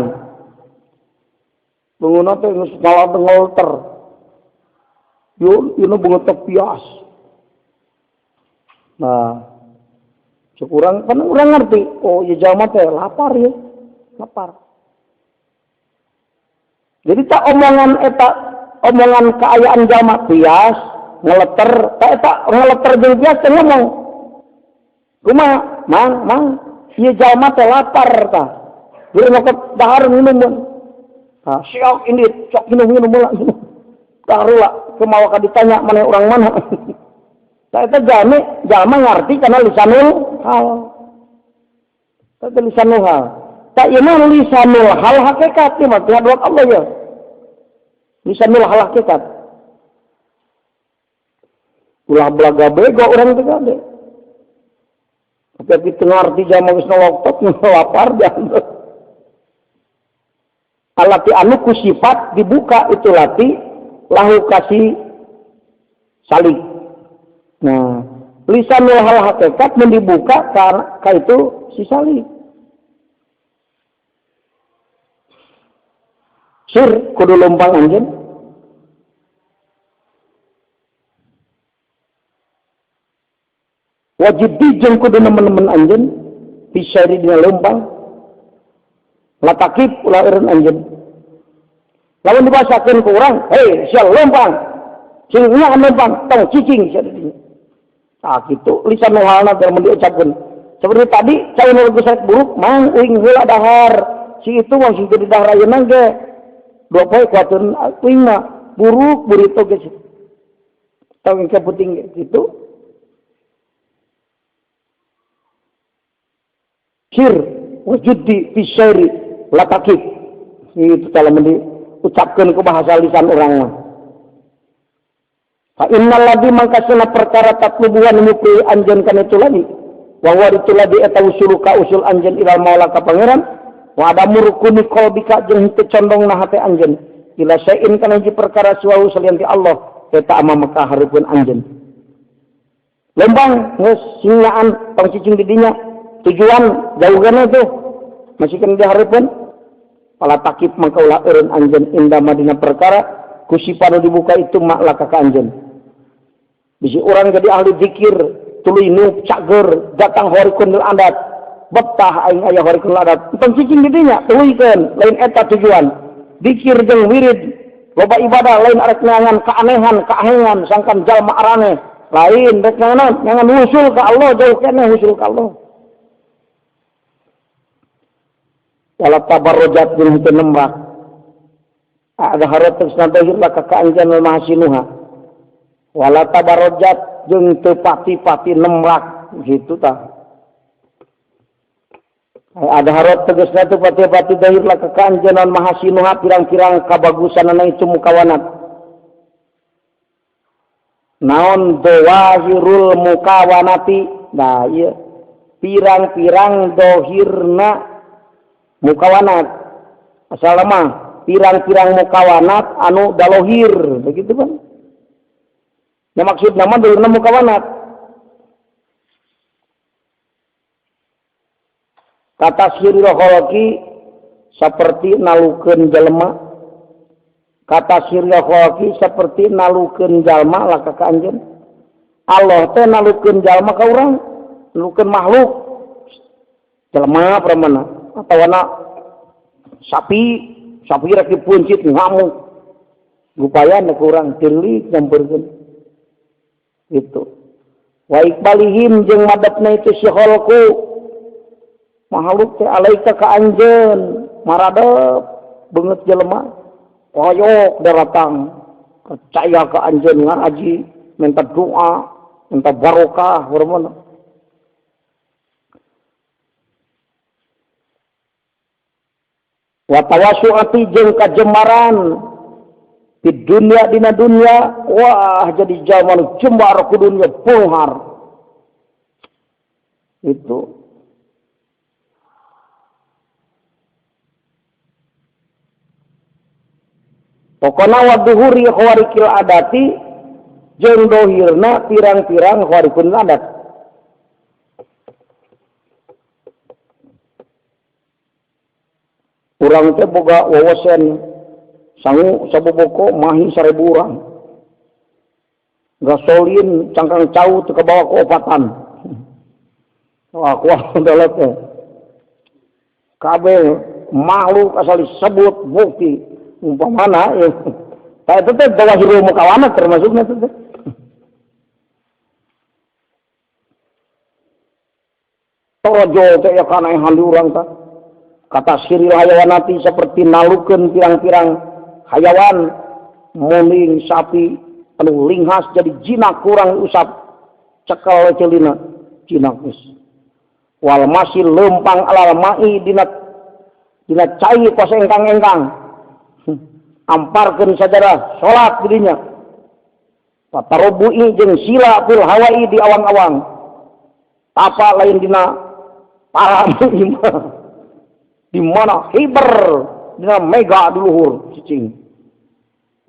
Beungeuna teh geus ngalter. Yo, ieu beungeut teh pias. Nah, cek urang kan urang ngerti, oh ieu jalma teh lapar ya, lapar. Jadi tak omongan eta, omongan keayaan jalma pias, ngeleter, tak eta ngeleter jeung pias teh ngomong. Kumaha? Mang, mang, ieu jalma teh lapar tah. Geus nyokot dahar minum. Tah, siok indit, cok minum-minum heula. Dahar heula, kumaha ka ditanya maneh urang mana. Tah eta jalmi, jalma ngarti kana lisanul hal. Eta lisanul hal. Tah ieu mah lisanul hal hakikat ieu mah ti hadrat Allah ya. Lisanul hal hakikat. Ulah belaga bego urang teh kade. Tapi teu ngarti jalma geus noloktot lapar jangan. Alati anu ku sifat dibuka itu lati lahu kasih salik. Nah, lisanul hal hakikat mun dibuka ka itu si salik. Sir kudu lompang anjeun. Wajib dijeng kudu nemen-nemen anjeun bisyari dina lempang. Latakib ulah eureun anjeun. Lamun dibasakeun ku urang, hei sia lempang. Sing nya lempang tong cicing sia di dinya. Tah kitu lisanul halna teh mun diucapkeun. Seperti tadi cai nu geus rek buruk mang uing heula dahar. Si itu mah sing teu didahar ayeuna ge. Dua poe kuateun uing mah buruk burito ge. Tong engke puting ge kitu. Sir wujudi fisyari latakib. Itu kalau diucapkan ke bahasa lisan orang mah. Fa innal ladzi mangkasuna perkara tatlubuhan mukri anjeun kana itu lagi. Wa huwa itu lagi eta usuluka usul anjeun ilal maula ka pangeran wa adamu rukuni qalbika jeung henteu condongna hate anjeun ila syai'in kana hiji perkara siwahu salian ti Allah eta amamaka hareupeun anjeun. Lembang geus singaan tong cicing di dinya tujuan jauh kana tuh masih kena dihareupeun pala takib mangka ulah eureun anjeun inda madina perkara kusipanu dibuka itu maklaka ka anjeun. Bisi urang jadi ahli zikir tuluy nu cager datang horikun lil adat betah aing aya horikun lil adat tong cicing di dinya tuluykeun lain eta tujuan zikir jeung wirid loba ibadah lain arek neangan keanehan keahengan sangkan jalma araneh lain rek neangan neangan usul ka Allah jauh keneh usul ka Allah. Wala tabarrujat jeung henteu nembak. Ada harat terus nadahir lah ka anjeun mahasinuha. Wala tabarrujat jeung teu pati-pati nembak gitu tah. Ada harat tegasna teu pati-pati dahir lah ka anjeun mahasinuha pirang-pirang kabagusanana itu mukawanat. Naon dawahirul mukawanati? Nah ieu pirang-pirang dohirna mukawanat. Asal mah pirang-pirang mukawanat anu dalohir begitu kan? Ya maksud nama dohirna mukawanat. Kata siril khalqi seperti nalukeun jelema. Kata siril khalqi seperti nalukeun jalma laka ka anjeun. Allah teh nalukeun jalma ka urang, nalukeun makhluk. Jelema pramana atawana sapi, sapi rek dipuncit ngamuk. Gupayan ku urang tilik nyamperkeun. Gitu. Wa iqbalihim jeung madepna itu si khalqu. Makhluk teh alaika ka anjeun, maradep beungeut jelema, koyok daratang, percaya ka anjeun ngaraji, minta doa, minta barokah, hormona. Wa tawassu'ati jeung kajemaran di dunia dina dunia, wah jadi jalma jembar ku dunia beunghar. Itu pokona waduhuri khawarikil adati jeung dohirna pirang-pirang khawarikul adat. Urang teh boga wawasan sangu saboboko mahi 1000 urang. Gasolin cangkang cau teu kabawa ku opatan. Wah, kuah dolot teh. Kabeh makhluk asal disebut bukti umpamana ya. Tah eta teh dawahirul mukawana termasukna teh. Torojo teh ya kana yang urang tah. Kata siril hayawanati seperti nalukeun pirang-pirang hayawan, muling sapi anu linghas jadi jinak kurang usap cekel celina jinak geus. Wal masih lempang alal mai dina cai kos engkang-engkang. Amparkeun sajadah salat didinya. Patarobu'i jeung sila fil hawai di awang-awang. Tapa lain dina param imah. Di mana hiber dina mega di luhur cicing.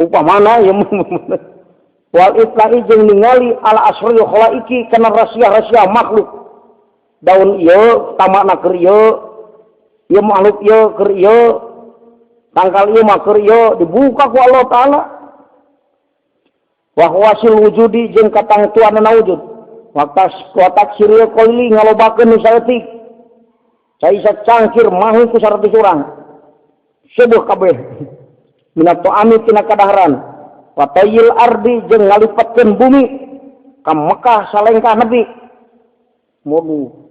Upamana ya wal itlai jeung ningali ala asri khalaiki kana rahasia-rahasia makhluk. Daun ieu tamakna keur ieu, ieu makhluk ieu keur ieu, tangkal ieu mah keur ieu dibuka ku Allah Taala. Wa huwasil wujudi jeung katangtuanna wujud. Waktas watak siril qalili ngalobakeun nu saeutik. Cai sacangkir mahi ku 100 urang. Sebuh kabeh. Minat ta'ami tina kadaharan. Wa tayyil ardi jeung ngalipatkeun bumi ka Mekah salengkah nepi. Modu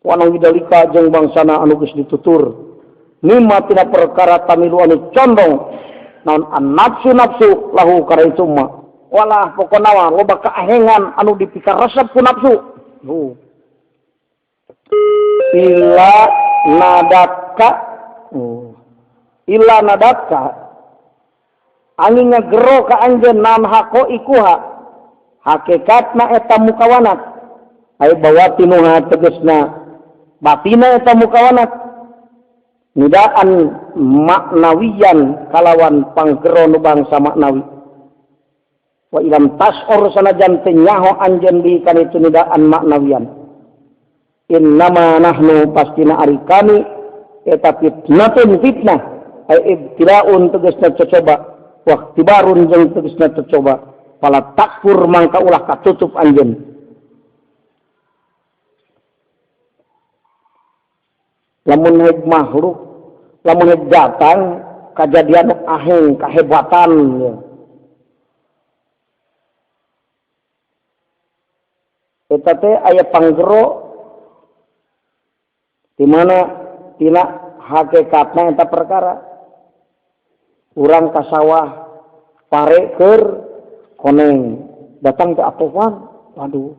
wana widalika jeung bangsana anu geus ditutur. Mimma tina perkara tamilu anu condong naon an-nafsu nafsu lahu kana itu mah. Walah pokona mah loba kaahengan anu dipikaresep ku nafsu. Illa nadaka. Illa nadaka angin ngagero ka anjeun naon hako ikuha hakikatna eta mukawanat ai bawatinuha tegasna batina eta mukawanat nidaan maknawiyan kalawan panggero nu bangsa maknawi wa ilam tasor sanajan teu nyaho anjeun bi kana itu nidaan maknawiyan innama nahnu pastina ari kami eta fitnatun fitnah ai ibtilaun tegasna cocoba wa ikhtibarun jeung tegasna cocoba fala takfur mangka ulah katutup anjeun lamun heg makhluk lamun heg datang kajadian aheng kahebatan ya. Eta teh aya panggero di mana tina hakikatna eta perkara urang ka sawah pare keur koneng datang ke atovan waduh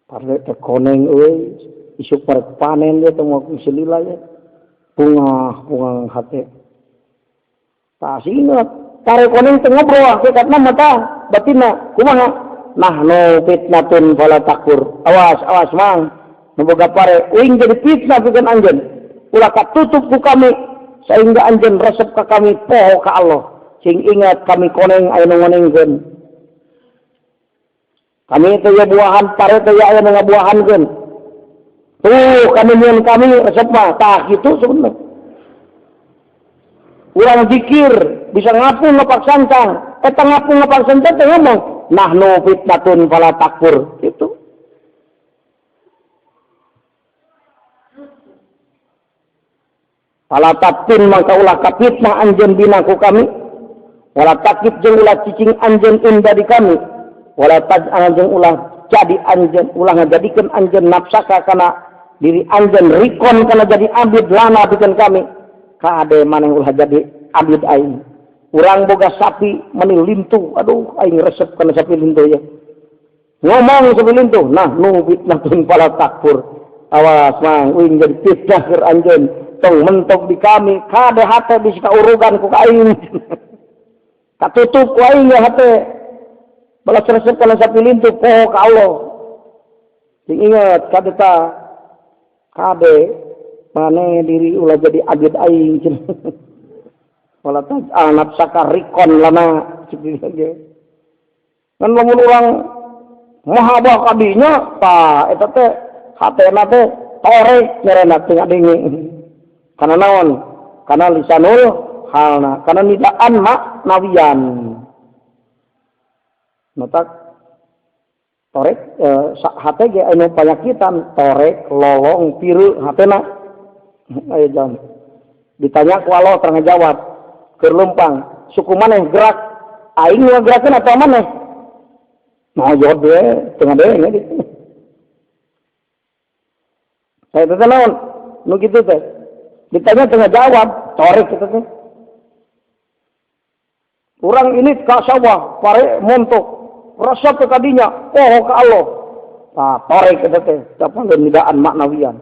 pare teh koneng euy isuk pare panen teh moal selila ye bungah bunga hate tah inget pare koneng teh ngobrol hakikatna mah tah batinna kumaha nahnu fitnatun fala takfur awas awas mang nu boga pare uing jadi fitnah pikeun anjeun ulah katutup ku kami sehingga anjeun resep ka kami poho ka Allah sing ingat kami koneng aya nu ngonengkeun kami teh ya buahan pare teh ya aya nu ngabuahankeun. Tuh kami nyeun kami resep mah tah kitu sebenarnya. Urang zikir bisa ngapung ngapak sancang, eta ngapung ngapak sancang teh ngomong nahnu fitnatun fala takfur gitu. Fala taftin mangka ulah kafitnah anjeun bina ku kami, wala takit jeung ulah cicing anjeun inda di kami, wala taj'al jeung ulah jadi anjeun ulah ngajadikeun anjeun nafsaka kana diri anjeun rikon kana jadi abid lana pikeun kami. Kade maneh ulah jadi abid aing. Urang boga sapi meni lintuh, aduh aing resep kana sapi lintuh ya. Ngomong sapi lintuh, nah nu fitnatun fala takfur. Awas mang uing jadi fitnah keur anjeun, tong mentok di kami, kade hate bisi kaurugan ku ka aing. Katutup ku aing ya hate. Balas resep kana sapi lintuh poho ka Allah. Sing ingat kade ta kade maneh diri ulah jadi abid aing. Wala taj'al nafsaka rikon lana cik ge. Kan lamun urang mahabah kadinya tah eta teh hatena teh torek nyerena teu ngadenge. Kana naon? Kana lisanul halna, kana nidaan maknawian. Matak torek hate ge anu panyakitan, torek lolong piru hatena. Ayo jam. Ditanya ku Allah terang ngajawab. Keur leumpang, suku maneh gerak, aing nu ngagerakeun atawa maneh? Nah, jawab we, teu ngadenge gitu. Saya teh naon? Nu kitu teh. Ditanya teu ngajawab, torek kitu teh. Urang ini ka sawah, pare montok, resep ke kadinya, poho ka Allah. Tah, torek kitu teh, dapat nidaan maknawian.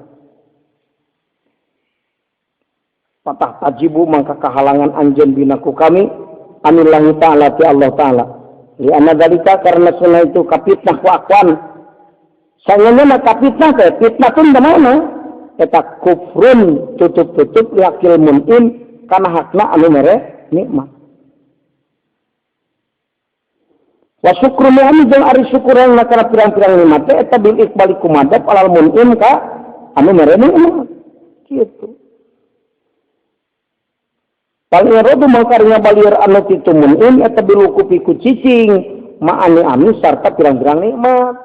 Patah tajibu mangka kahalangan anjeun binaku kami anillahi ta'ala ti Allah ta'ala. Li anna dzalika karena sunah itu kapitnah ku akwan. Sanggeuna kapitnah teh fitnah tun mana? Eta kufrun tutup-tutup liakil mun'im kana hakna anu mere nikmat. Wa syukru ni'am jeung ari syukuran kana pirang-pirang nikmat teh eta bil iqbali kumadab alal mun'im ka anu mere nikmat. Kitu. Paling rodu mangkarinya balieur anu kitu mun'im eta bilukupi ku cicing ma'ani ami sarta pirang-pirang nikmat.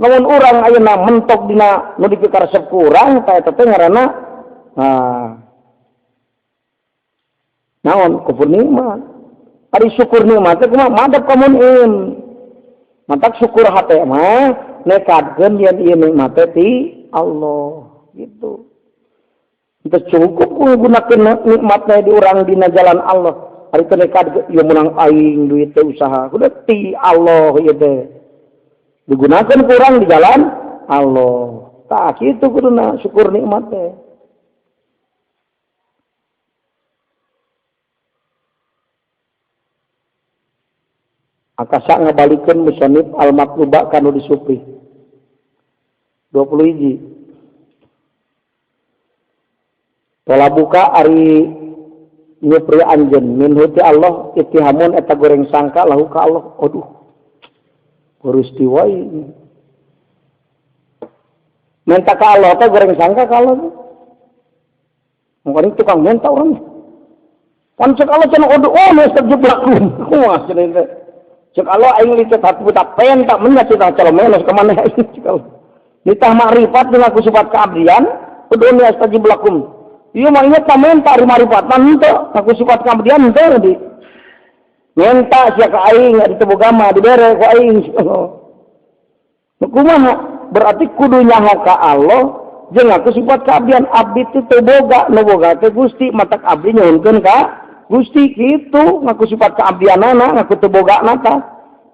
Lamun urang ayeuna mentok dina nu dipikaresep ku urang ta eta teh ngaranna naon kufur nikmat. Ari syukur nikmat teh kumaha madep ka mun'im. Mantak syukur hate mah nekadkeun yen ieu nikmat teh ti Allah gitu. Kita cukup menggunakan nikmatnya di orang dina jalan Allah. Hari itu nekat ya menang aing duit teh usaha. Udah ti Allah ieu teh. Digunakan kurang di jalan Allah. Tah kitu kuduna syukur nikmat teh. Akasa ngabalikeun musannif al-matluba kanu disupri. 20 hiji. Pola buka ari nyupri anjeun minhu ti Allah ittihamun eta goreng sangka lahu ka Allah. Aduh. Peristiwa ini. Minta ka Allah teh goreng sangka ka Allah. Mungkin tukang minta orang. Pan cek Allah cenah aduh oh nu terjebak. Kumaha cenah teh. Cek Allah aing licet hati tak pen tak menyat cek calon menos ka maneh aing cek Allah. Nitah makrifat dengan aku sifat keabdian, uduni astajib lakum. Ieu mah inget ta menta ari marifatan henteu, aku sifat keabdian henteu di. Menta sia ka aing ari teu boga mah dibere ku aing. Nu kumaha? Berarti kudu nyaho ka Allah jeung aku sifat keabdian abdi teh teu boga, nu boga teh Gusti, matak abdi nyuhunkeun ka Gusti kitu, ngaku sifat keabdianana, ngaku teu bogana tah.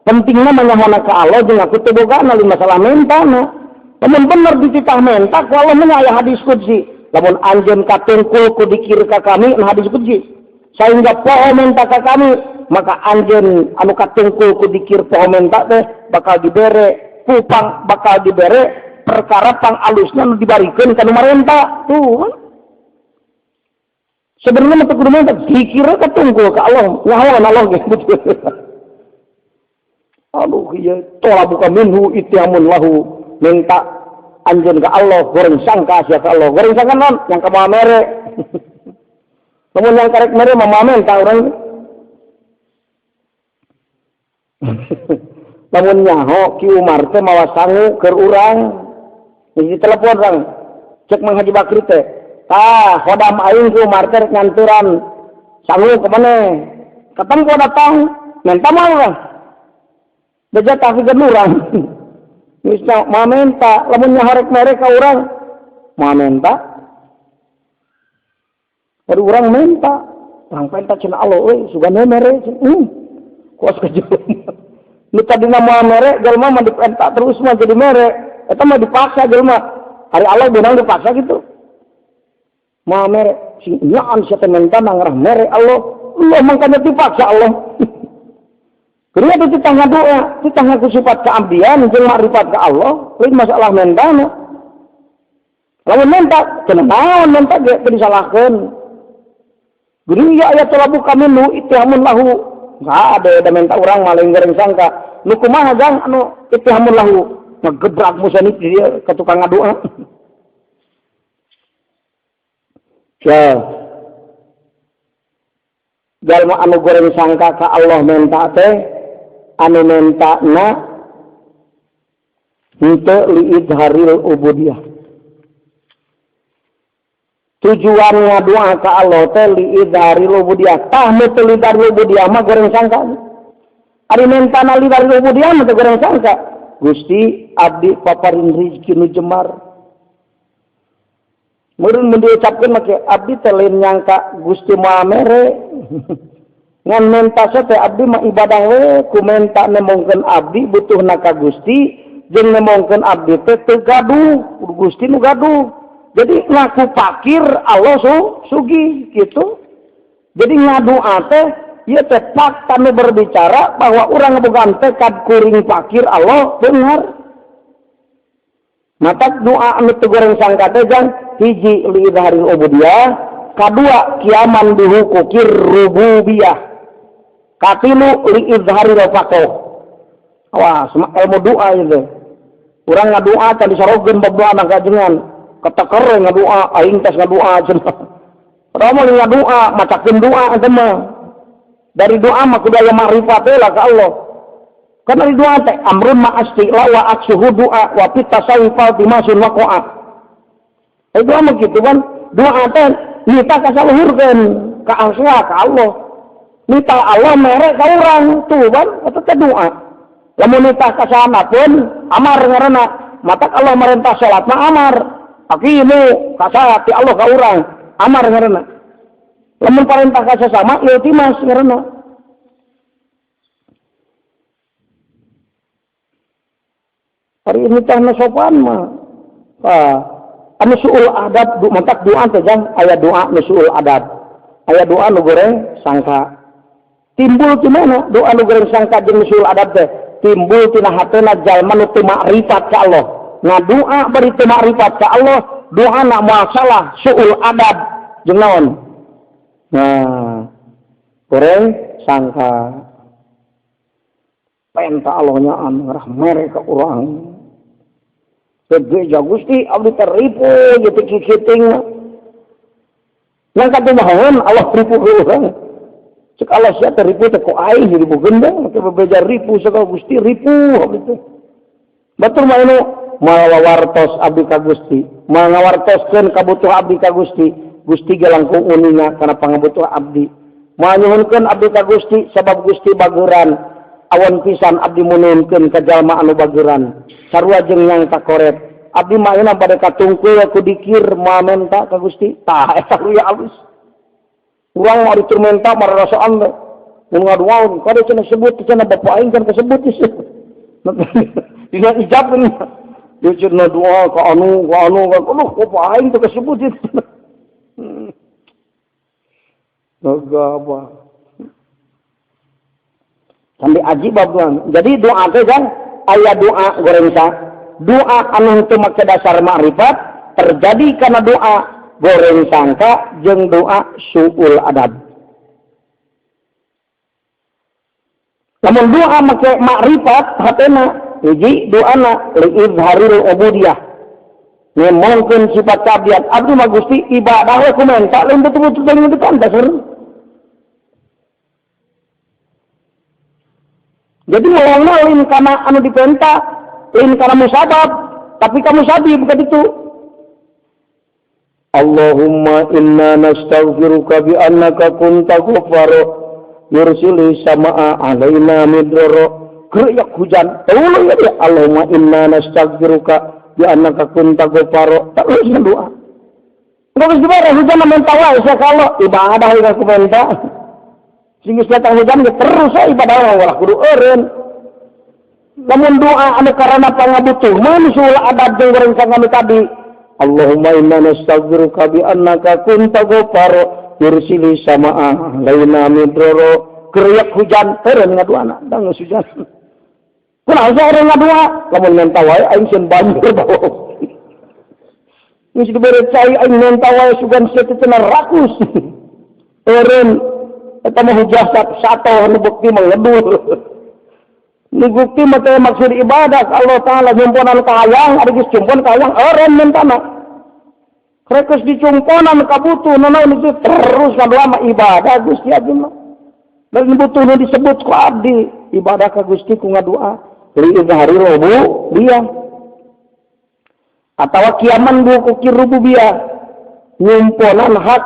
Pentingna mah nyahona ka Allah jeung ngaku teu bogana lain masalah mentana. Lamun bener dititah menta ku Allah mah aya hadis qudsi. Lamun anjeun katungkul ku dikir ka kami nah hadis qudsi. Sehingga poho menta ka kami, maka anjeun anu katungkul ku dikir poho menta teh bakal dibere kupang, bakal dibere perkara pang alusna nu dibarikeun ka nu marenta. Tuh. Sebenarnya mah teu kudu menta, dikir katungkul ka Allah, nyahoan Allah ge. Aduh ieu tolabuka minhu ityamun lahu minta Anjeun ka Allah goreng sangka sia ka Allah. Goreng sangka naon? Yang ka moal mere. Lamun yang karek mere mah moal menta urang. Lamun nyaho Ki Umar teh mawa sangu keur urang. Geus ditelepon urang. Cek Mang Haji Bakri teh. Tah, khodam aing Ki Umar teh rek nganturan sangu ka maneh. Katempo datang, menta moal urang. Beja tapi urang. Geus moal menta, lamun nyaho rek mere ka urang, moal menta. Baru urang menta, urang penta cenah Allah euy, sugan we mere. Kuas ka jelema. Nu tadina moal mere, jelema mah dipenta terus mah jadi mere. Eta mah dipaksa jelema. Ari Allah beunang dipaksa gitu. Moal mere, sing nyaan sia teh menta ngarah mere Allah. Allah mangkanya dipaksa Allah. Kudu atuh titah ngadoa, titah ngaku sifat keabdian jeung makrifat ka Allah, lain masalah mentana. Lamun menta, cenah naon menta ge teu disalahkeun. Geuning ieu aya tolabu minhu ittihamun lahu. Enggak ada da menta urang mah lain goreng sangka. Nu kumaha jang anu ittihamun lahu? Ngegebrak musanif di dieu ka tukang ngadoa. Ya. Jalma anu goreng sangka ka Allah menta teh anu mentana henteu liidharil ubudiyah. Tujuan ngadoa ka Allah teh liidharil ubudiyah. Tah nu teu liidharil ubudiyah mah goreng sangka. Ari mentana liidharil ubudiyah mah teu goreng sangka. Gusti abdi paparin rezeki nu jembar. Meureun mun diucapkeun mah abdi teh lain nyangka Gusti moal mere. Ngan menta teh abdi mah ibadah we ku menta nemongkeun abdi butuhna ka Gusti jeung nemongkeun abdi teh teu gaduh, Gusti nu gaduh. Jadi ngaku fakir Allah sugih gitu. Jadi ngadoa teh ieu teh fakta nu berbicara bahwa urang ngabogaan tekad kuring fakir Allah beunghar. Matak doa anu teu goreng sangka teh jang hiji liidharil ubudiyah, kadua kiaman dihukukir rububiyah, katilu liidharil faqih. Wah, ilmu doa ieu teh. Urang ngadoa can disarogeun bab doa na kajengan. Keteker ngadoa, aing tes ngadoa cenah. Padahal mah ngadoa, macakeun doa eta mah. Dari doa mah kudu aya makrifat lah ka Allah. Karena di doa teh amrun ma astila wa aksuhu doa wa fit tasawuf altimasun waqa'a. Doa mah kitu kan, doa teh nita ka saluhurkeun ka Allah, ka Allah. Nita Allah mere ka urang tuh kan, eta teh doa. Lamun nita ka sana pun amar ngaranna, matak Allah merintah salat mah amar. Aqimu ka ti Allah ka urang, amar ngaranna. Lamun parentah ka sasama iltimas ngaranna. Ari nitahna sopan mah. Anu suul adab mantak doa teh jang aya doa nu suul adab. Aya doa nu goreng sangka. Timbul ti mana doa nu goreng sangka jeung nu suul adab teh? Timbul tina hatena jalma nu teu makrifat ka Allah. Ngadoa bari teu makrifat ka Allah, doa na moal salah suul adab jeung naon? Nah, goreng sangka. Penta Allah nyaan ngarah mere ka urang. Bebeja Gusti abdi teh ripu ieu teh kikiting. Yang katumahaun Allah ripu ka urang. Cek Allah sia teh ripu teh ku aing diripukeun teh, make bebeja ripu sakal Gusti ripu abdi teh. Batur mah anu moal wawartos abdi ka Gusti, moal ngawartoskeun kabutuh abdi ka Gusti, Gusti ge langkung uninga kana pangabutuh abdi. Moal nyuhunkeun abdi ka Gusti sabab Gusti bageuran. Awan pisan abdi mununkeun ka jalma anu bageuran. Sarua jeung nyang kakoret. Abdi mah ayeuna bade katungkul ku dikir moal menta ka Gusti. Tah eta ruya alus. Urang mah ditur menta mararasaan teh. Mun ngaduaun kade cenah sebut cenah bapa aing kan kasebut ieu. Dina ijab ini. Dia cenah doa ka anu ka anu ka aduh bapa aing teh kasebut ieu. Gagabah. Sampai aji bab doa. Jadi doa teh kan aya doa goreng sa. Doa anu teu make dasar makrifat terjadi karena doa goreng sangka jeung doa suul adab. Lamun doa make makrifat hatena hiji doana liizharil ubudiyah. Ngemongkeun sifat kaabdian abdi mah Gusti ibadah we ku menta lain betul-betul lain depan dasar. Jadi melongna lain kana anu dipenta, lain kana musabab, tapi kamu sabi bukan itu. Allahumma inna nastaghfiruka bi annaka kunta ghaffara yursili samaa alaina midrara. Geureuyak hujan, tolong ya Allahumma inna nastaghfiruka bi annaka kunta ghaffara. Terus doa. Enggak geus dibere hujan menta wae sia kalau ibadah we ku menta. Sing geus datang hujan ge terus we ibadah ulah kudu eureun. Lamun doa anu karana pangabutuh mah nu ulah adab jeung goreng kami tadi. Allahumma inna nastaghfiruka bi annaka kunta ghaffara yursili samaa alaina midrara. Geureuyak hujan eureun ngaduana da geus hujan. Kunaon sia eureun ngadua? Lamun menta wae aing sieun banjir bawa. Geus dibere cai aing menta wae sugan sia teh cenah rakus. Eureun eta mah hujah sato nu bukti mah ngedul. Nu bukti mah teh maksud ibadah Allah Ta'ala nyumponan kahayang, ari geus cumpon kahayang eureun mentana. Rek geus dicumponan kabutuh nanaon itu terus ngadoa mah ibadah Gusti abdi mah. Dan butuh nu disebut ku abdi ibadah ka Gusti ku ngadoa li izhari robu dia. Atawa kiaman buku rububiyah nyumponan hak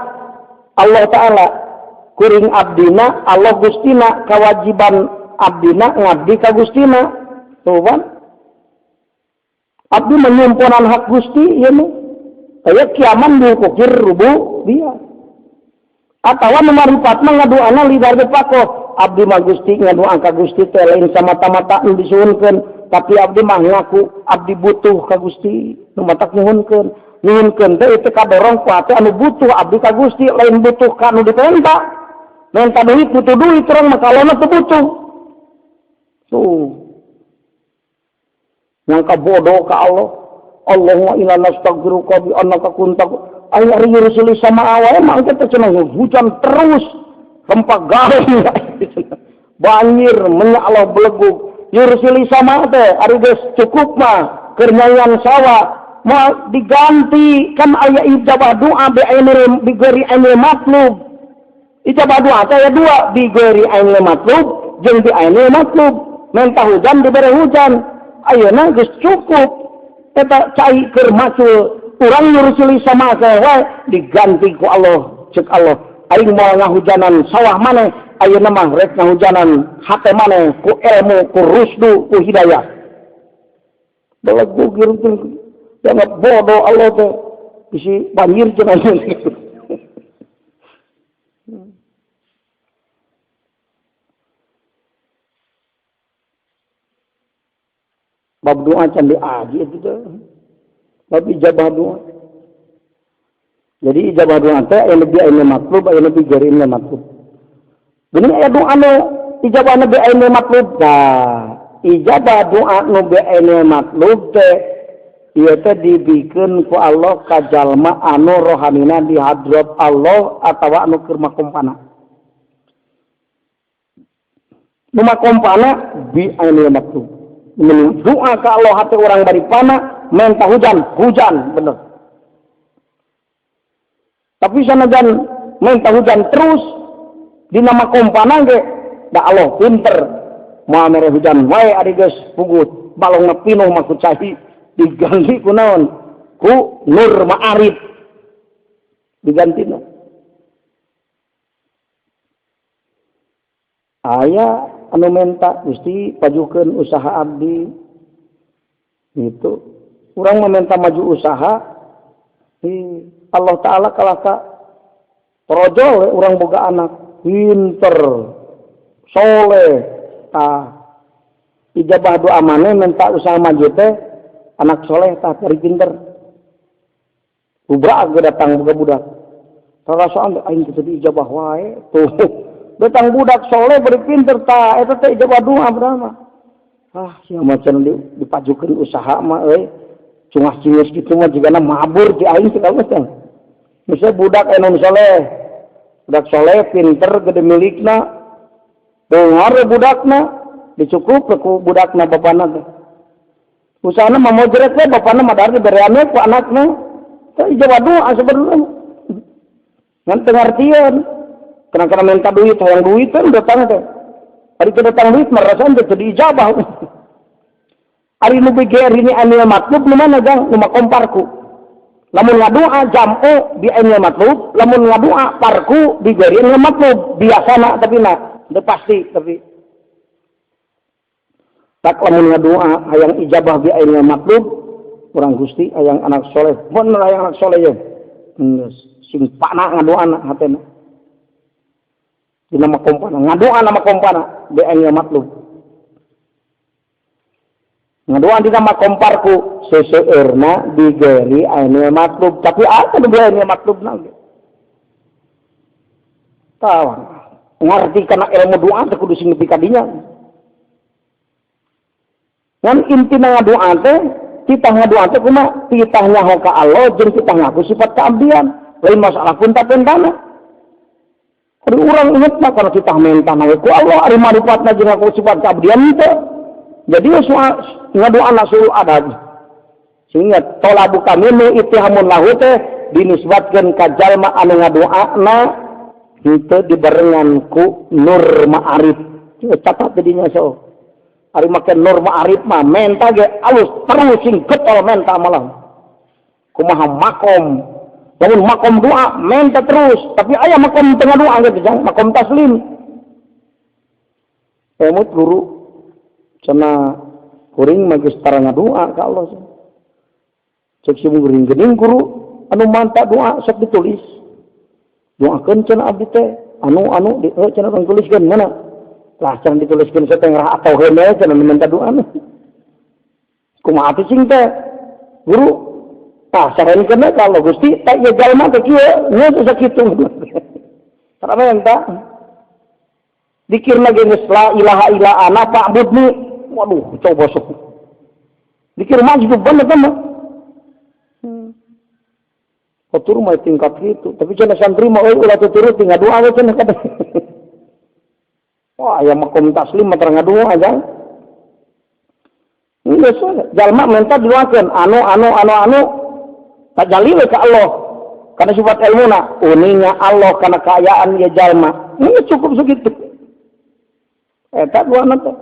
Allah Ta'ala kuring abdina Allah Gustina kewajiban abdina ngabdi ka Gustina tuh kan abdi menyimponan hak Gusti ieu mah aya kiaman buku rububiyah atawa nu maripatna ngaduana lidar pakoh abdi mah Gusti ngadoa ka Gusti teh lain samata-mata nu disuhunkeun tapi abdi mah ngaku abdi butuh ka Gusti nu matak nyuhunkeun nyuhunkeun teh itu kadorong ku ate anu butuh abdi ka Gusti lain butuh ka nu dipenta menta duit butuh duit urang mah kalona teu butuh tuh nyangka bodoh ka Allah. Allahumma inna nastaghfiruka bi annaka kunta ayo yursilis sama awae mah engke teh cenah hujan terus rempah garing banjir menyak Allah belegug yursili sama teh ari geus cukup mah keur nyanyian sawah mau diganti kan aya ijabah doa bi ainil bi ghairi ainil matlub. Ijabah doa teh aya dua bi ghairi ainil matlub jeung bi ainil matlub. Menta hujan dibere hujan ayeuna geus cukup eta cai keur macul urang yursili sama teh wae diganti ku Allah ceuk Allah aing moal ngahujanan sawah maneh ayeuna mah rek ngahujanan hate maneh ku ilmu ku rusdu ku hidayah. Belegug gitu jangan bodoh Allah teh bisi banjir cenah. Bab doa can diaji itu teh. Bab ijabah doa. Jadi ijabah doa teh aya lebih aya matlub aya lebih gari aya matlub. Geuning aya doa nu ijabah nu bi aya matlub. Tah, ijabah doa nu bi aya matlub teh ieu teh dibikeun ku Allah ka jalma anu rohanina di hadrat Allah atawa anu keur makompana. Nu makompana bi aya matlub. Mun doa ka Allah hati urang bari pana menta hujan, hujan bener. Tapi sanajan menta hujan terus dina makompana ge da Allah pinter moal mere hujan wae ari geus pugut balongna pinuh mah ku cai diganti ku naon ku nur ma'arif digantina. Aya anu menta Gusti pajukeun usaha abdi gitu urang meminta maju usaha di Allah Ta'ala kalaka torojol urang boga anak pinter soleh tah ijabah doa maneh minta usaha maju teh anak soleh tah cari pinter ubra ge datang boga budak rarasaan aing teh diijabah wae tuh datang budak soleh beri pinter tah eta teh ijabah doa berapa ah sia macan dipajukeun usaha mah euy cungah cingis kitu mah jigana mabur di aing teh kamu teh misalnya budak anu soleh budak soleh pinter gede milikna beunghar budakna dicukup ku budakna bapana teh. Usahana mah mojret we bapana mah dahar diberean we ku anakna. Teu ijabah doa sebenarnya. Ngan teu ngartieun. Kadang-kadang minta duit, hayang duit teh datang teh. Ari teu datang duit mah rasaan teh teu diijabah. Ari nu BGR ini anil matlub nu mana Gang? Nu makom parku. Lamun ngadoa jam'u bi ainil matlub, lamun ngadoa parku bi ghairi ainil matlub. Biasana tapi na, teu pasti tapi. Tak lamun ngadoa hayang ijabah bi ainil matlub, urang Gusti hayang anak soleh, bener hayang anak soleh ye. Geus sing pana ngadoana hatena. Dina makom pana, ngadoa na makom pana bi ainil matlub. Ngadoa dina makom parku seseueurna digeri ainil matlub, tapi apa nu bi ainil matlubna ge? Tah, ngarti kana ilmu doa teh kudu sing nepi ka dinya. Ngan intina ngadoa teh, titah ngadoa teh kumaha? Titah nyaho ka Allah jeung titah ngaku sifat keabdian. Lain masalah punta-pentana. Ari urang inget mah kana titah mentana we ku Allah, ari marifatna jeung ngaku sifat keabdian teh. Jadi soal ngadoa nasul adab. Sehingga tolabu kaminu ittihamun lahu teh dinisbatkeun ka jalma anu ngadoana henteu dibarengan ku nur ma'arif. Catat jadinya so. Ari make nur ma'arif mah menta ge alus terus sing getol menta malah. Kumaha makom. Lamun makom doa menta terus, tapi aya makom tengah doa gitu, jang makom taslim. Emut guru cenah kuring mah geus tara ngadoa ka Allah. Cek si muring geuning guru anu manta doa sok ditulis. Doakeun cenah abdi teh anu di cenah urang tuliskeun mana? Lah cenah dituliskeun teh ngerah atau heune cenah nu minta doa mah. Kumaha teh sing teh? Guru tah sarenkeun we ka Allah Gusti teh ieu jalma teh kieu nya sakitu. Tara menta. Dikir lagi geus la ilaha illa ana fa'budni. Waduh, coba sok. Dikir mah hidup bener kan mah. Kotur mah tingkat gitu. Tapi cenah santri mah euy ulah tuturut tinggal doa we cenah kada. Wah, aya makom taslim mah tara ngadoa aja. Geus we, jalma menta didoakeun anu anu anu anu tajali we ka Allah. Karena sifat ilmuna uninga Allah kana kaayaan ieu jalma. Ini cukup segitu. Eta doana teh.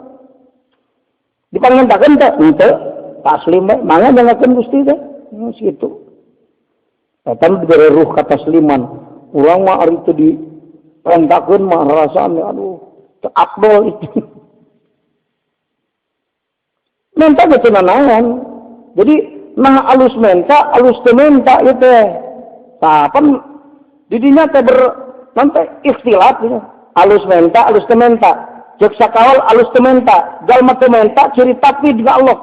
Dipangmentakeun teh henteu taslim we, mangga jangakeun Gusti teh. Geus kitu. Eta nu dibere ruh katasliman. Urang mah ari teu diperentakeun mah rasaan aduh teu afdol itu. Menta ge teu nanaon. Jadi nah alus menta, alus teu menta ieu teh. Tah pan di dinya teh ber nanti ikhtilaf gitu. Alus menta, alus teu menta. Cek sakaol alus teu menta, jalma teu menta ciri takwi ka Allah.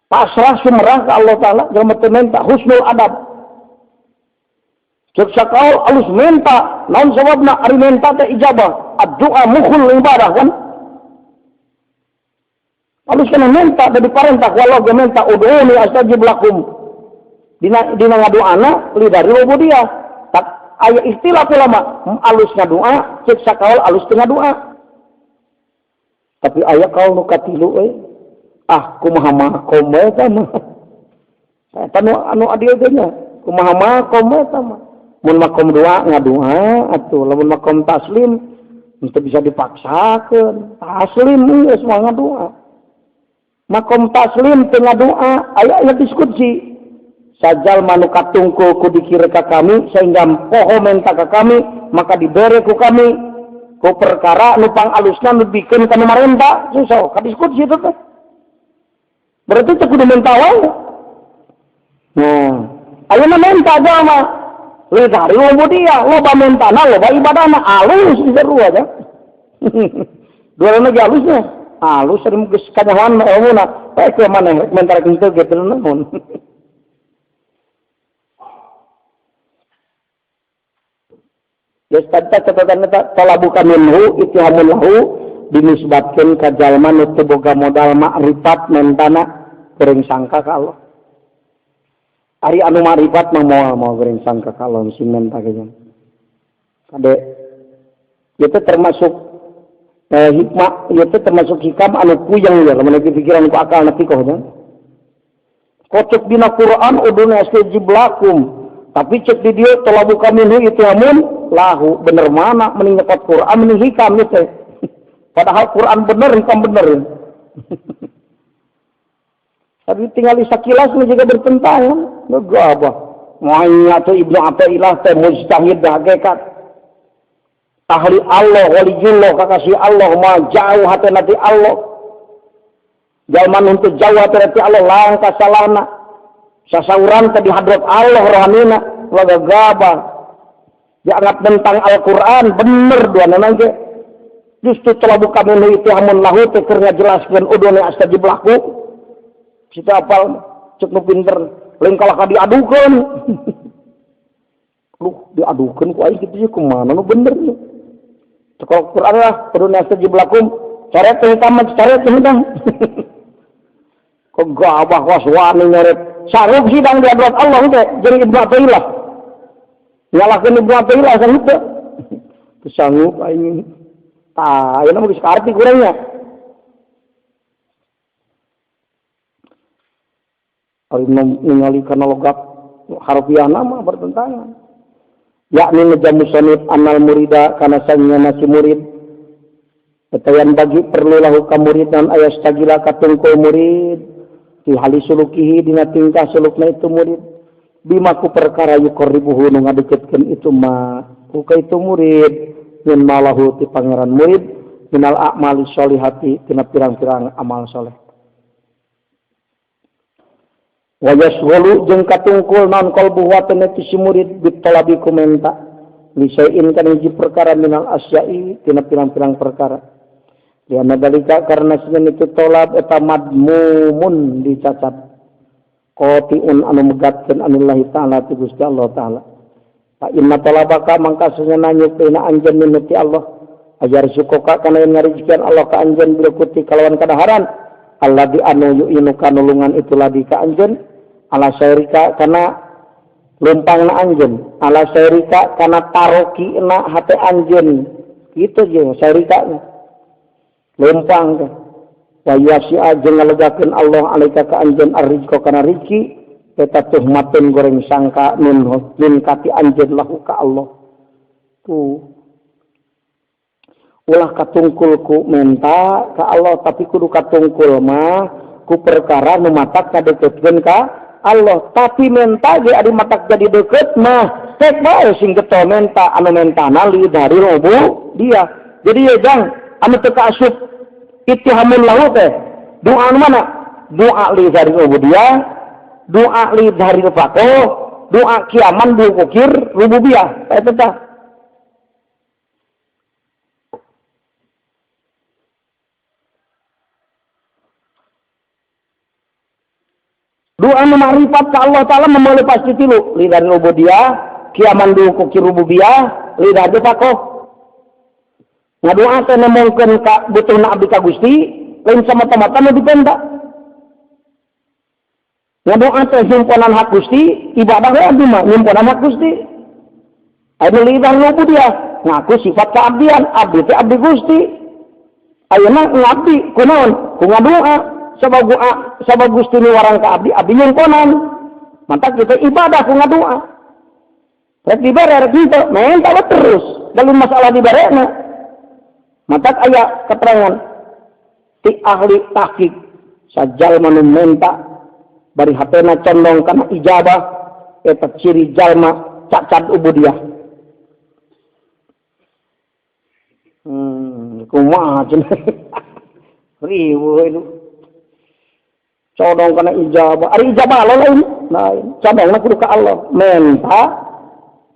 Pasrah sumerah ka Allah Ta'ala, jalma teu menta husnul adab. Cek sakaol alus menta, naon sababna ari menta teh ijabah. Ad-du'a mukhul ibadah kan. Alus kana menta da diparentah ku Allah ge menta ud'uni astajib lakum. Dina ngadoana lidari ubudiyah. Tak aya istilah ulama alus ngadoa cek sakaol alus teu ngadoa. Tapi aya kaul nu katilu euy. Ah kumaha makom we eta mah. Eta anu adil teh nya. Kumaha makom we eta mah. Mun makom doa ngadoa atuh, lamun makom taslim teu bisa dipaksakeun. Taslim geus moal ngadoa. Makom taslim teu ngadoa aya aya diskusi. Sajal manu katungkul ku dikir ka kami sehingga poho menta ka kami maka dibere ku kami ku perkara nu pangalusna nu bikeun ka nu marenta susah ka diskusi itu teh. Berarti teu kudu menta wae. Nah, ayeuna menta jalma lidari ubudiyah loba mentana loba ibadahna alus di seru aja. Dua lagi alusnya alus sering geus kanyahoan ilmuna bae ke maneh rek menta rek henteu ge teu naon. Geus tadi catatan eta talabuka minhu ittihamun lahu dinisbatkeun ka jalma nu teu boga modal makrifat mentana goreng sangka ka Allah. Ari anu makrifat mah moal moal goreng sangka ka Allah sing menta ge. Kade ieu teh termasuk Hikmah ieu teh termasuk hikam anu puyeng ya lamun pikiran ku akal na fikoh nya. Kocok dina Quran uduna astajib lakum. Tapi cek di dieu talabuka minhu ithamun lahu. Bener mana mending nyekot Quran mending hikam ieu teh. Padahal Quran bener hikam bener. Tapi tinggal sakilas mah juga bertentangan. Gegabah. Moal teh Ibnu Athaillah teh mujtahid hakikat. Ahli Allah, waliullah, kakasih Allah, mah jauh hati nanti Allah. Jalma untuk jauh hati nanti Allah, langkah salahna. Sasauran teh di hadrat Allah rohanina, gagabah. Dianggap tentang Al-Quran, bener dua nanti. Justru telah buka menu itu hamun lahu teh keur ngajelaskeun udune astajib lahu. Situ apal cek nu pinter, lain kalah ka diadukeun. Luh, diadukeun ku aing kitu ye kumaha nu bener nya. Kalau Quran lah, perlu astajib lakum, coret teh tamat, coret teh dah. Kok gabah waswani nyoret. Saruf sidang di hadrat Allah teh jeung Ibnu Athaillah. Nyalahkeun Ibnu Athaillah sanggup teh. Sanggup aing. Tah, ayeuna mah geus kaarti kurangnya. Ari ningali kana logat harfiah nama bertentangan. Yakni ngejamu sonib anal murida kana sanyana si murid. Etayan bagi perlu lahu ka murid dan ayas tagila katungkul murid. Fi hali sulukihi dina tingkah sulukna itu murid. Bima ku perkara yuqarribuhu nu ngadeketkeun itu ma ku ka itu murid min malahu ti pangeran murid minal a'mali sholihati tina pirang-pirang amal soleh. Wa yashghulu jeung katungkul naon qalbu wa itu si murid bitalabi ku menta lisain kana hiji perkara minal asyai tina pirang-pirang perkara. Liana dalika karena sieun itu tolab eta madmumun dicacat qatiun anu megatkeun anillahi ta'ala ti Gusti Allah ta'ala. Fa inna talabaka mangka sesena nyupeuna anjeun minuti Allah ajar sukoka kana yen ngarizkian Allah ka anjeun bilkuti kalawan kadaharan alladzi anu yu'inuka nulungan itu ladi ka anjeun ala syairika kana lumpangna anjeun ala syairika kana tarokina hate anjeun kitu jeung syairika lumpang teh wa yasi'a jeung ngalegakeun Allah alaika ka anjeun arrizqa kana rizki eta tuhmatun goreng sangka min kati anjeun lahu ka Allah tuh ulah katungkul ku menta ka Allah tapi kudu katungkul mah ku perkara nu matak kadeukeutkeun ka Allah tapi menta ge ari matak jadi deukeut mah tek bae sing getol menta anu mentana li dari robu dia jadi ye jang anu teu kaasup ittihamun lahu teh doa anu mana doa li dari robu dia doa li dari faqih doa kiaman diukir rububiyah eta tah. Doa ma'rifat ka Allah Ta'ala memulai pasti tilu. Lidan ubudiyah, kiaman diukuki rububiyah, lidah faqih. Ngadoa teh nemongkeun ka butuhna abdi ka Gusti, lain samata-mata nu dipenta. Ngadoa teh nyimponan hak Gusti, ibadah we abdi mah nyimponan hak Gusti. Anu lidah rububiyah, ngaku sifat keabdian, abdi teh abdi Gusti. Ayeuna ngabdi kunaon? Ku ngadoa. Sabab doa, sabab Gusti ni warang ka abdi, abdi nyungkonan. Mantak kita ibadah ku ngadoa. Rek dibere rek henteu, menta we terus. Dalam masalah diberena. Mantak aya keterangan ti ahli tahqiq sajalma nu menta bari hatena condong kana ijabah eta ciri jalma cacat ubudiyah. Kumaha cenah. Riweuh itu. Condong kana ijabah. Ari ijabah Allah lain. Lain. Condongna kudu ka Allah. Menta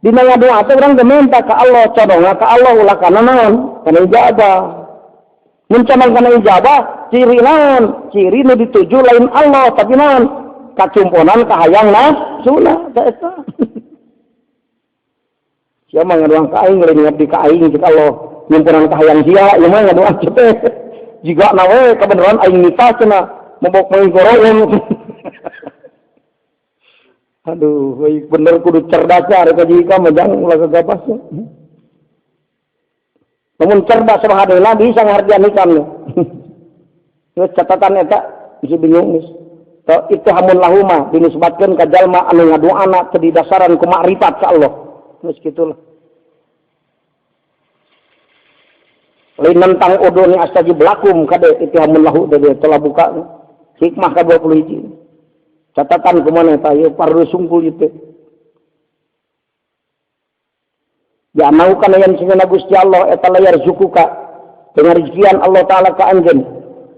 dina ngadoa teh urang teh menta ka Allah, condongna ka Allah ulah kana naon? Kana ijabah. Mun condong kana ijabah, ciri naon? Ciri nu dituju lain Allah, tapi naon? Kacumponan kahayang nafsuna ta eta. Sia mah ngadoa ka aing lain ngabdi ka aing cek Allah. Nyimponan kahayang sia, ieu mah ngadoa teh. Jiga na we kabeneran aing nita cenah. Mabok main gorong. Aduh, baik bener kudu cerdas ya, rek jika mah jangan ulah gagabasnya. Lamun cerdas rohadena bisa ngartian hikam. Geus catatan eta bisi bingung geus. Itu hamun lahuma dinisbatkeun ka jalma anu ngadoana teu didasaran ku makrifat ka Allah. Geus kitulah. Lain nentang uduni astajib lakum kade ittihamun lahu teh telah buka hikmah ka 20 hiji. Catatan kumaha eta ieu pardu sungkul ieu teh. Ya mau kana yang singana Gusti Allah eta layar zukuka dengan rezekian Allah Ta'ala ka anjeun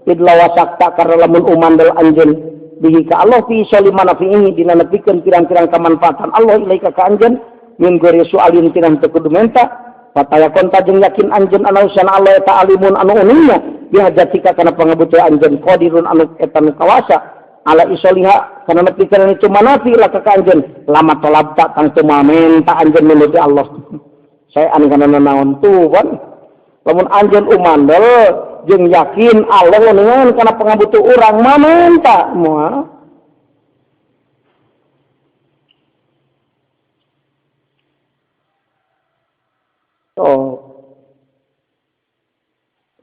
idla wasakta karena lamun umandel anjeun bihi ka Allah fi solimana fihi dina nepikeun pirang-pirang kamanfaatan Allah ilaika ka anjeun min gori sualin tina teu kudu menta fatayakon tajeng yakin anjeun anu sana Allah eta alimun anu ununya bihajatika kana pangabutuh anjeun qadirun anu eta nu kawasa ala isoliha kana nepikeun itu manafi laka ka anjeun lama tolabta tang teu menta anjeun menuju Allah. Saya anu kana naon tuh kan lamun anjeun umandel jeung yakin Allah ngeunaan kana pangabutuh urang mah menta moal. Oh.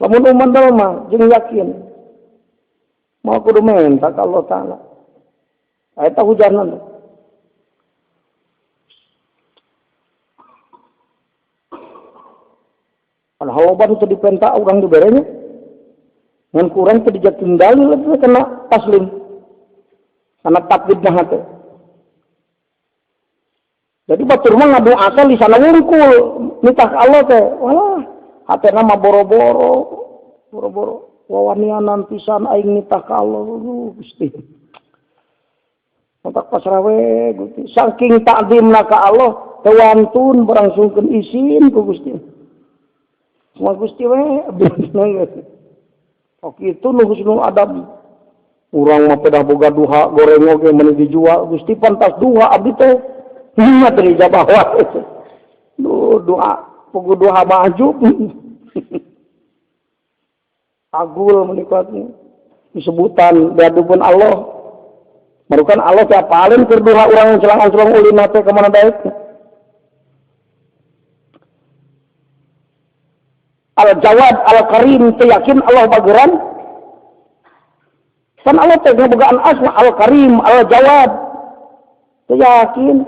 Lamun umandel mah jeung yakin moal kudu menta ka Allah Ta'ala. Eta hujanan. Padahal loba teu dipenta urang diberenya. Ngan kurang teu dijatin dalil eta kena taslim. Kana takwid mah teh. Jadi batur mah ngadoa teh lisana wungkul nitah ka Allah teh. Walah, hatena mah boro-boro, boro-boro wawanianan pisan aing nitah ka Allah. Aduh, Gusti. Otak pasrah we Gusti. Saking takdimna ka Allah teu wantun berangsungkeun isin ku Gusti. Semua Gusti we abdi mah. Ok itu nu husnul adab. Urang mah pedah boga duha goreng oge meuni dijual. Gusti pantas duha abdi teh. Hingga teu dijabah wae. Duh doa pugu duha maju. Agul menikmati disebutan diadupun Allah. Marukan Allah teh apalin keur duha urang celang-celang ulin teh ka mana daek. Al-Jawad Al-Karim teh yakin Allah bageran. Kan Allah teh ngabogaan asma Al-Karim Al-Jawad. Teh yakin.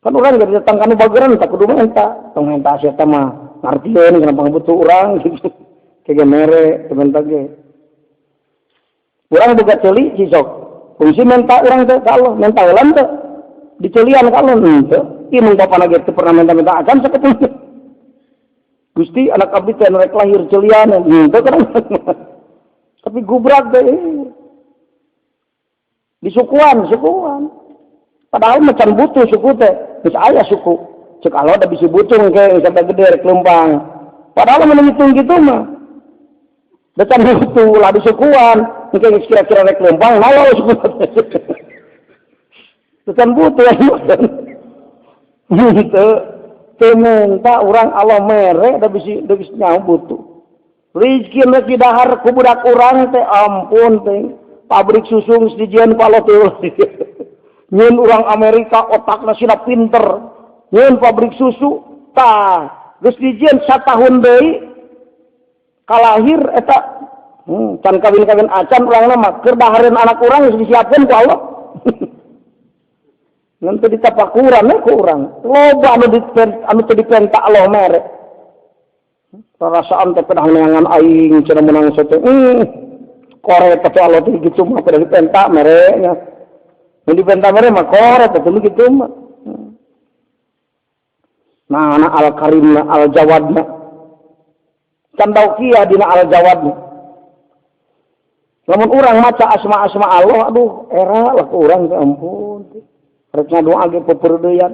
Kan urang geus datang ka nu bageran tak kudu menta. Tong menta sia teh mah ngartieun kana pangabutuh urang gitu. Kege mere teu menta ge. Urang boga ceuli cisok. Fungsi menta urang teh ka Allah, menta heula teh. Diceulian ka Allah henteu. Ieu mun bapana ge teu pernah menta-menta acan sakepeung. Gusti anak abdi teh rek lahir ceulian henteu kan. Tapi gubrak teh. Disukuan, sukuan. Padahal mah can butuh suku teh, geus aya suku. Cek Allah da bisi butuh engke sampai gede rek leumpang. Padahal mun ngitung kitu mah. Da can butuh ulah disukuan, engke geus kira-kira rek leumpang naon suku teh. Da can butuh henteu. Teu menta urang Allah mere da bisi da bisi nyaho butuh. Rezeki rek didahar ku budak urang teh ampun teh. Pabrik susu geus dijieun ku Allah teh. Nyeun urang Amerika otakna sina pinter. Nyeun pabrik susu tah geus dijieun satahun deui kalahir eta can kawin-kawin acan urangna mah keur dahareun anak urang geus disiapkeun ku Allah. Ngan teu ditapakuran we ku urang. Loba anu teu dipenta Allah mere. Perasaan teh pedah neangan aing cenah meunang sate. Koret teh Allah teh kitu mah pedah dipenta mere nya. Mun dipenta mere mah koret teh kitu mah. Nah, ana al-Karimna al-Jawadna. Can daukiah dina al-Jawadna. Lamun urang maca asma-asma Allah, aduh era lah ku urang teh ampun. Rek ngadoa ge peperdeyan.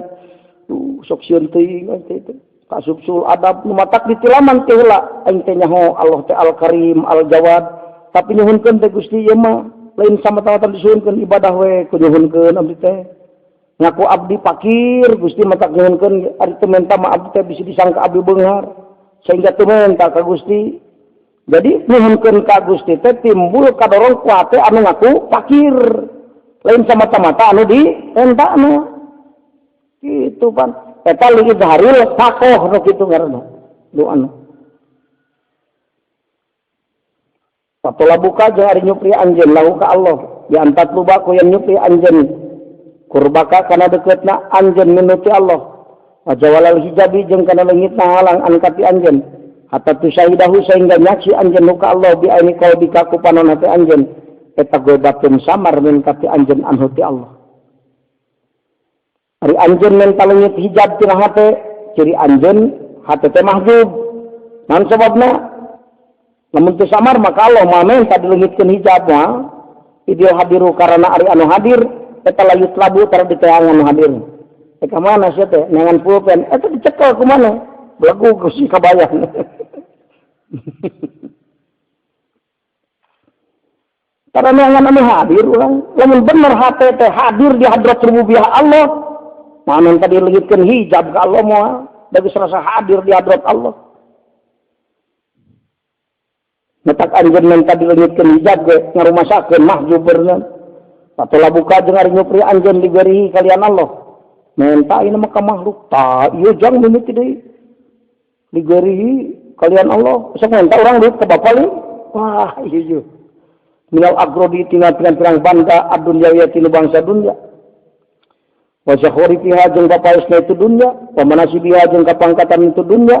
Duh, sok sieun teuing teh teh. Kasubsul adab nu matak ditilaman teh heula aing teh nyaho Allah teh Al-Karim, Al-Jawad. Tapi nyuhunkeun teh Gusti ieu mah lain samata-mata disuhunkeun ibadah we ku nyuhunkeun abdi teh. Ngaku abdi pakir Gusti matak nyuhunkeun ari teu menta mah abdi teh bisi disangka abdi beunghar. Sehingga teu menta ka Gusti. Jadi nyuhunkeun ka Gusti teh timbul kadorong ku hate anu ngaku pakir. Lain samata-mata anu di entana. Kitu pan. Eta li idharil faqih nu kitu ngaranna. Doana. Patola buka jeung ari nyupri anjeun lahu ka Allah. Di antat luba ku yang nyupri anjeun. Kurbaka kana deketna anjeun minuti Allah. Wajawalal hijabi jeung kana leungitna halang an kati anjeun. Hatta tusyahidahu sehingga nyaksi anjeun ka Allah bi aini qalbika ku panon hati anjeun. Eta gobatun samar min kati anjeun anhu ti Allah. Ari anjeun menta leungit hijab tina hate, ciri anjeun hate teh mahjub. Naon sababna? Lamun teu samar maka Allah moal menta dileungitkeun hijab moal. Idil hadiru karana ari anu hadir eta layut labu tara diteangan anu hadir. Ka mana sia teh neangan pulpen eta dicekel ku maneh belegug si kabayan. Tara neangan anu hadir urang. Lamun bener hate teh hadir di hadrat rububiyah Allah, moal menta dileungitkeun hijab ka Allah moal, da geus rasa hadir di hadrat Allah. Netak anjeun menta dileungitkeun hijab ge ngarumasakeun mahjub beureunan. Patola buka jeung ari nyupri anjeun digerihi kalian Allah. Menta ieu mah ka makhluk. Tah ieu jang mimiti deui. Digerihi kalian Allah. Sok menta urang duit ka bapa li. Wah ieu ieu. Minal agrodi tina pirang-pirang banda ad-dunya tinu bangsa dunya. Wa zakharifiha jeung papaesna itu dunya, wa manasibiha jeung kapangkatan itu dunya.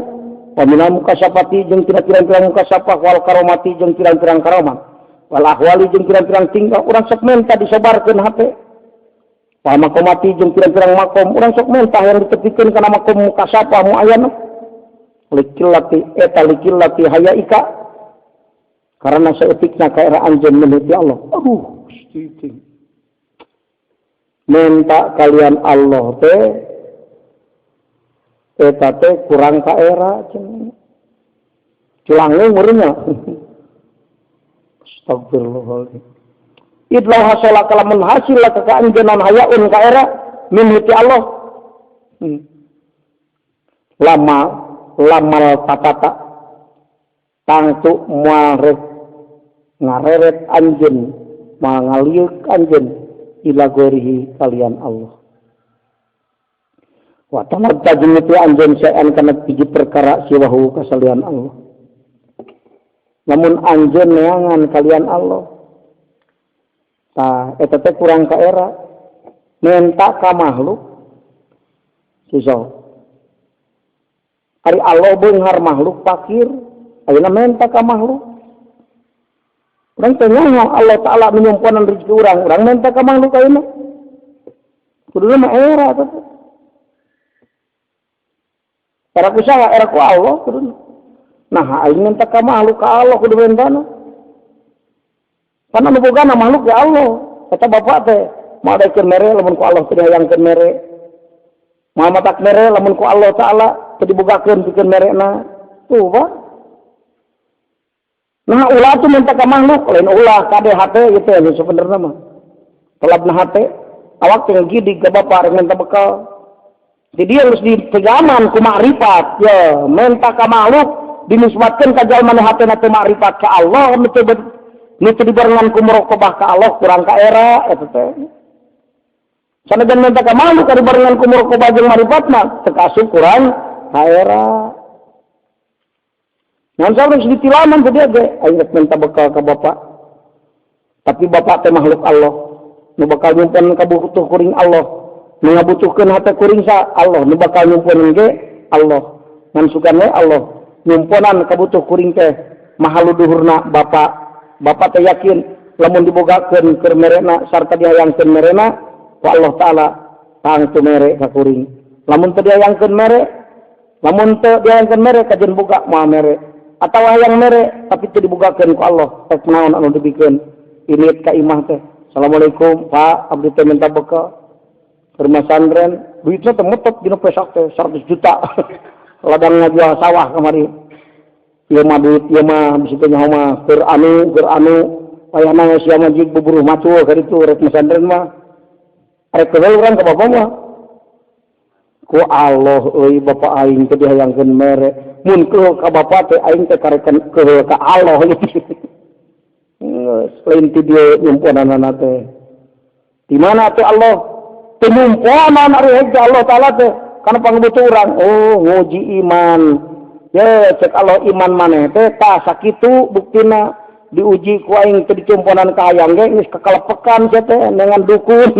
Wa minal mukasafati jeung tina pirang-pirang mukasafah wal karomati jeung pirang-pirang karomat wal ahwali jeung pirang-pirang tingkah urang sok menta disobarkeun hate wal maqamati jeung pirang-pirang makom urang sok menta yang ditepikeun kana makom mukasafah muayyana likillati eta likillati hayaika karena saeutikna kaera anjeun menuti Allah. Aduh Gusti menta kalian Allah teh eta teh kurang ka era cenah. Culange meureunnya. Astagfirullahaladzim. Idlau hasala kalamun hasil ka anjeun hayaun ka era min ti Allah. Lama lamal tatata tangtu moal rek ngareret anjeun moal ngalieuk anjeun ila gorihi kalian Allah. Wa talabta jeung itu anjeun saean kana hiji perkara siwahu kasalian Allah. Lamun anjeun neangan kalian Allah, tah eta teh kurang ka era menta ka makhluk sisa. Ari Allah beunghar makhluk fakir, ayeuna menta ka makhluk. Urang teh nyaho Allah Ta'ala menyumponan rezeki urang, urang menta ka makhluk ayeuna. Kuduna mah era eta teh. Era ku saha? Era ku Allah kuduna. Nah, aing minta ka makhluk ka Allah kudu mentana. Karena nu bogana makhluk ya Allah. Eta bapak teh moal daekeun mere lamun ku Allah teu dihayangkeun mere. Moal matak mere lamun ku Allah Ta'ala teu dibogakeun pikeun merena. Tuh, Pak. Nah, ulah tuh minta ka makhluk, lain ulah kade hate ieu teh anu sabenerna mah. Telabna hate, awak teh ngidig ka bapak rek minta bekal. Jadi dia harus ditegaman ku makrifat, ya, minta ka makhluk dinisbatkeun ka jalma nu hatena teu makrifat ka Allah, nu teu dibarengan ku muraqabah ka Allah kurang ka era eta teh. Sanajan minta ka makhluk ka dibarengan ku muraqabah jeung makrifat mah teu kasup kurang ka era. Ngan saurang geus ditilaman teh dia ge, aing rek minta bekal ka bapak. Tapi bapak teh makhluk Allah, nu bakal nyumpen kabutuh kuring Allah. Nu ngabutuhkeun hate kuring sa Allah, nu bakal nyumponan ge Allah. Ngan sugan we Allah nyumponan kabutuh kuring teh maha luduhurna bapak. Bapak teh yakin lamun dibogakeun keur merena sarta dihayangkeun merena ku Allah Ta'ala tangtu mere ka kuring. Lamun teu dihayangkeun mere, lamun teu dihayangkeun mere kajeun boga moal mere. Atawa hayang mere tapi teu dibogakeun ku Allah, rek naon anu dibikeun. Init ka imah teh. Assalamualaikum Pak, abdi teh minta bekal. Rumah santren, duitnya teh metot dina pesak teh 100 juta. Ladang ngajual sawah kamari. Ieu mah duit ieu mah bisi teh nyaho mah keur anu, wayahna sia mah jig buburuh macul ka ditu rek masantren mah. Arek keheul urang ka bapa mah. Ku Allah euy bapa aing teh dihayangkeun mere. Mun keheul ka bapa teh aing teh karek keheul ka Allah. Geus lain ti dieu nyumponanana teh. Di mana teh Allah? Teu nyumponan ari hege Allah Ta'ala teh kana pangabutuh urang. Oh, nguji iman. Ya cek Allah iman maneh teh tah sakitu buktina diuji ku aing teu dicumponan ka hayang ge geus kekelepekan sia teh dengan dukun.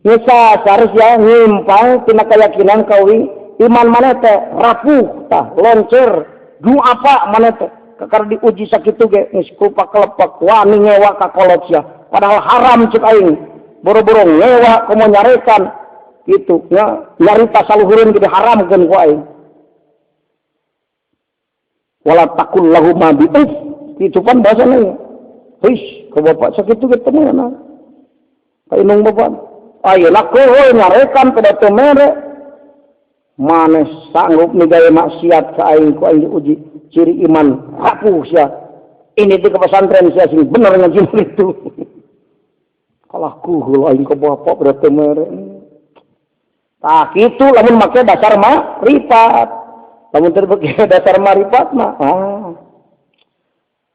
Geus sasar sia nyimpang tina keyakinan ka uing iman maneh teh rapuh tah loncer du apa maneh teh kakara diuji sakitu ge geus kupa kelepek wani ngewa ka kolot sia padahal haram cek aing boro-boro ngewa komo nyarekan gitu nya nyarita saluhureun ge diharamkeun ku aing wala takul lahuma bi uff kitu pan bahasana heuis ka bapak sakitu ge teu meunang ka indung bapak ayeuna keuheul nyarekan pada teu mere maneh sanggup migawe maksiat ka aing ku aing diuji ciri iman rapuh sia ini teh ke pesantren sia sing bener ngaji itu kalah kuhul aing ka bapak pada teu mere. Tah kitu lamun make dasar makrifat. Lamun teu make dasar makrifat mah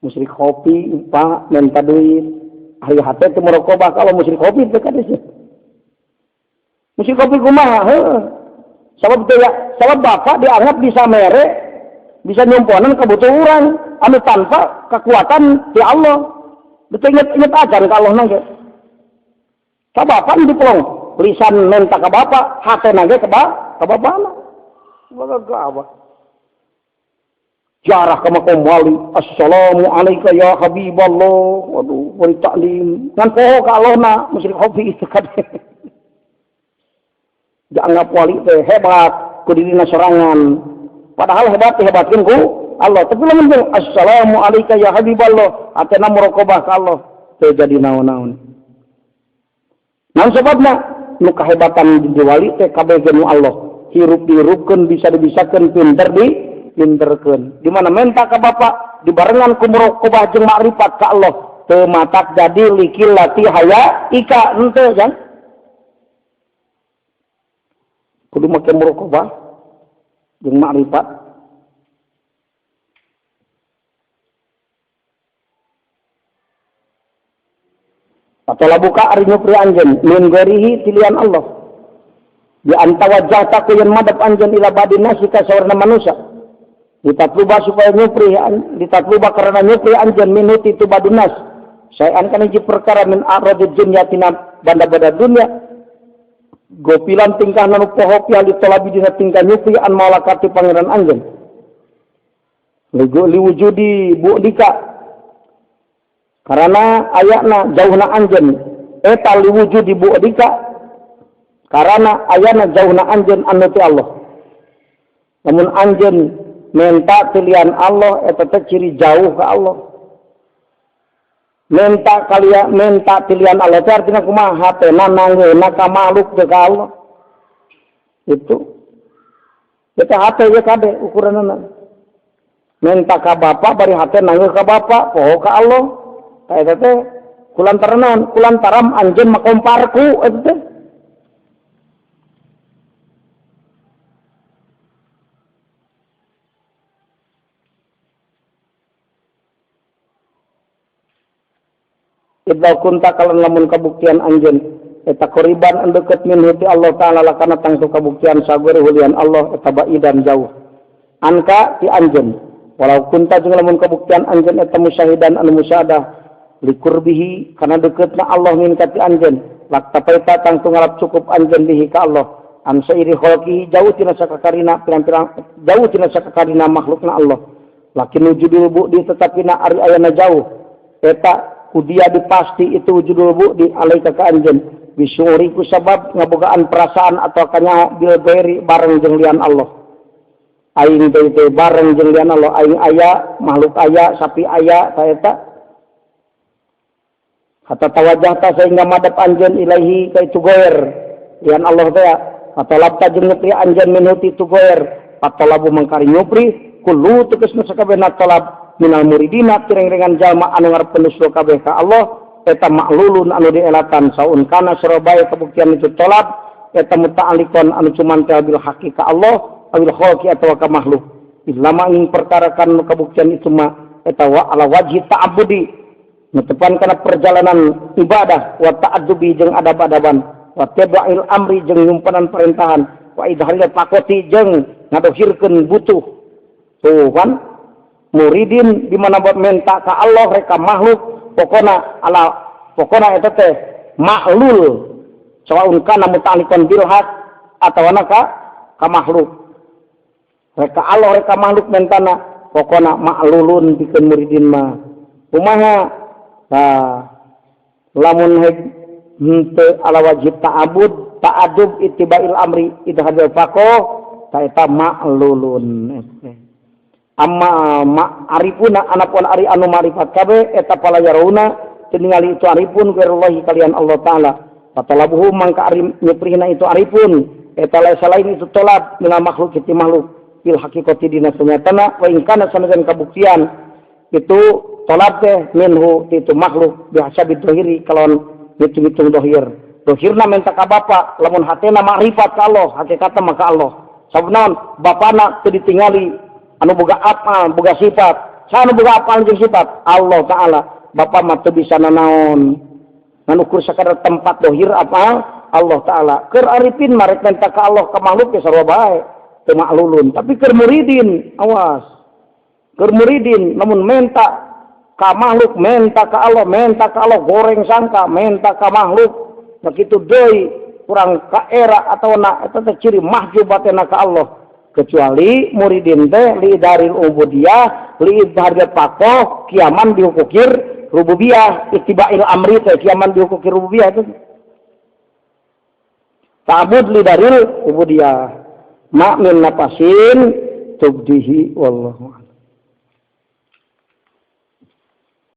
musyrik kopi pak minta duit. Ari hate teu merokobah kalau musyrik kopi teh kades. Musyrik kopi kumaha? Heuh. Sabab teh ya, sabab bapak dianggap bisa mere, bisa nyumponan kebutuhan urang anu tanpa kekuatan ti Allah. Teu inget-inget acan ka Allah ge. Ka bapak dipelong. Lisan minta ke bapak, hati nage ke bapak. Bapak jarah ke makom wali. Assalamualaikum ya habiballah. Waduh, beri taklim. Ngan poho ka Allah na, musyrik hobi itu kan. Dianggap wali teh hebat, ku dirina sorangan. Padahal hebat dihebatkeun ku Allah. Tapi lamun jeung assalamualaikum ya habiballah, hatena muraqabah ka Allah, teu jadi naon-naon. Naon sebabna? Nu kahebatan di wali teh kabeh nu Allah. Hirup dihirupkeun, bisa dibisakeun, pinter dipinterkeun. Di mana menta ka bapak dibarengan ku muraqabah jeung makrifat ka Allah, teu matak jadi likilati haya ika henteu kan. Kudu make muraqabah jeung makrifat. Atau buka ari nyupri anjeun min ghairihi tilian Allah. Di antawajjahta ku yen madep anjeun ila badin nasi ka saurna manusia. Ditatluba supaya nyupri, ditatluba karena nyupri anjeun minuti tu badun nas. Saean kana hiji perkara min aradid dunya tina banda-banda dunya. Gopilan tingkah nu poho pihal ditolabi dina tingkah nyupri an malakati pangeran anjeun. Liwujudi bu'dika karena ayana jauhna anjeun eta liwujudi bu'dika karena ayana jauhna anjeun anu ti Allah. Lamun anjeun menta tilian Allah eta teh ciri jauh ka Allah. Menta kalia menta tilian Allah teh artina kumaha hatena nanggeuna ka makhluk teh ka Allah. Itu eta hate ye kade ukuranna. Menta ka bapa bari hate nanggeun ka bapa poho ka Allah. Eta teh kulantaran kulantaran anjeun makomparku eta teh. Idza kunta kalan lamun kabuktian anjeun eta qoriban anu deukeut min ti Allah taala lakana tangtu kabuktian sagore hulian Allah eta baidan jauh anka ti anjeun walau kunta jeung lamun kabuktian anjeun eta musyahidan anu musyahadah likurbihi kana deukeutna Allah min ka ti anjeun laktapaita tangtu ngalap cukup anjeun bihi ka Allah an sairi khalqihi jauh tina sakakarina pirang-pirang jauh tina sakakarina makhlukna Allah lakin wujudul bu'di tetapina ari ayana jauh eta kudia dipasti itu wujudul bu'di alaika ka anjeun bisyuri ku sabab ngabogaan perasaan atau kanyaho bil ghairi bareng jeung lian Allah aing teh bareng jeung lian Allah aing aya makhluk aya sapi aya ta eta hatta tawajjahta sehingga madep anjeun ilaihi ka itu goer lian Allah teh atolabta jeung nyupri anjeun minhu ti itu goer patolabu mangkari nyupri kullu tegasna sakabehna tolab minal muridina tireng-rengan jalma anu ngarep nusro kabeh ka Allah eta maklulun anu dielatan saun kana sarabaya kabuktian itu tolab eta muta'alliqon anu cumantel bil haqi ka Allah awil khalqi atawa ka makhluk lama ing perkara kan kabuktian itu mah eta wa ala wajhi ta'abbudi netepan kana perjalanan ibadah wa ta'addubi jeung adab-adaban wa tabi'il amri jeung nyumpanan perintahan Wa idharil faqati jeung ngadohirkeun butuh. Tuh kan muridin di mana buat minta ka Allah rek ka makhluk, pokona ala pokona eta teh maklul sawaun kana muta'alliqan bil haq atawa ka makhluk. Rek ka Allah rek ka makhluk mentana pokona maklulun pikeun muridin mah. Kumaha? Tah, lamun henteu ala wajib ta'abud ta'adub ittiba'il amri idhadil faqih ta eta maklulun. Amma ma'arifuna anapun ari anu ma'rifat kabe eta pala yarauna teu ningali itu arifun ghairullahi kalian Allah Ta'ala. Fatalabuhu mangka ari nyeprihna itu arifun eta lain selain itu tolab minal makhluk ti makhluk fil haqiqati dina sanyatana wa in kana sanajan kabuktian itu tolab teh minhu itu makhluk bihasabi dohiri kalawan ngitung-ngitung dohir. Dohirna minta ka bapa, lamun hatena makrifat ka Allah, hakikatna maka Allah. Sabab naon? Bapana teu ditingali anu boga apal, boga sifat. Saha anu boga apal jeung sifat? Allah Ta'ala. Bapa mah teu bisa nanaon. Ngan ukur sakadar tempat dohir apa? Allah Ta'ala. Keur arifin mah rek minta ka Allah ka makhluk ge sarua bae. Teu maklulun. Tapi keur muridin, awas. Keur muridin lamun menta ka makhluk, menta ka Allah, menta ka Allah goreng sangka, menta ka makhluk begitu deui kurang ka era atau na eta teh ciri mahjub batena ka Allah. Kecuali muridin teh li daril ubudiyah, li idharil faqoh, kiaman dihukukir rububiyah, ittiba'il amri teh kiaman dihukukir rububiyah itu. Ta'bud li daril ubudiyah. Ma min nafasin tubdihi wallahu.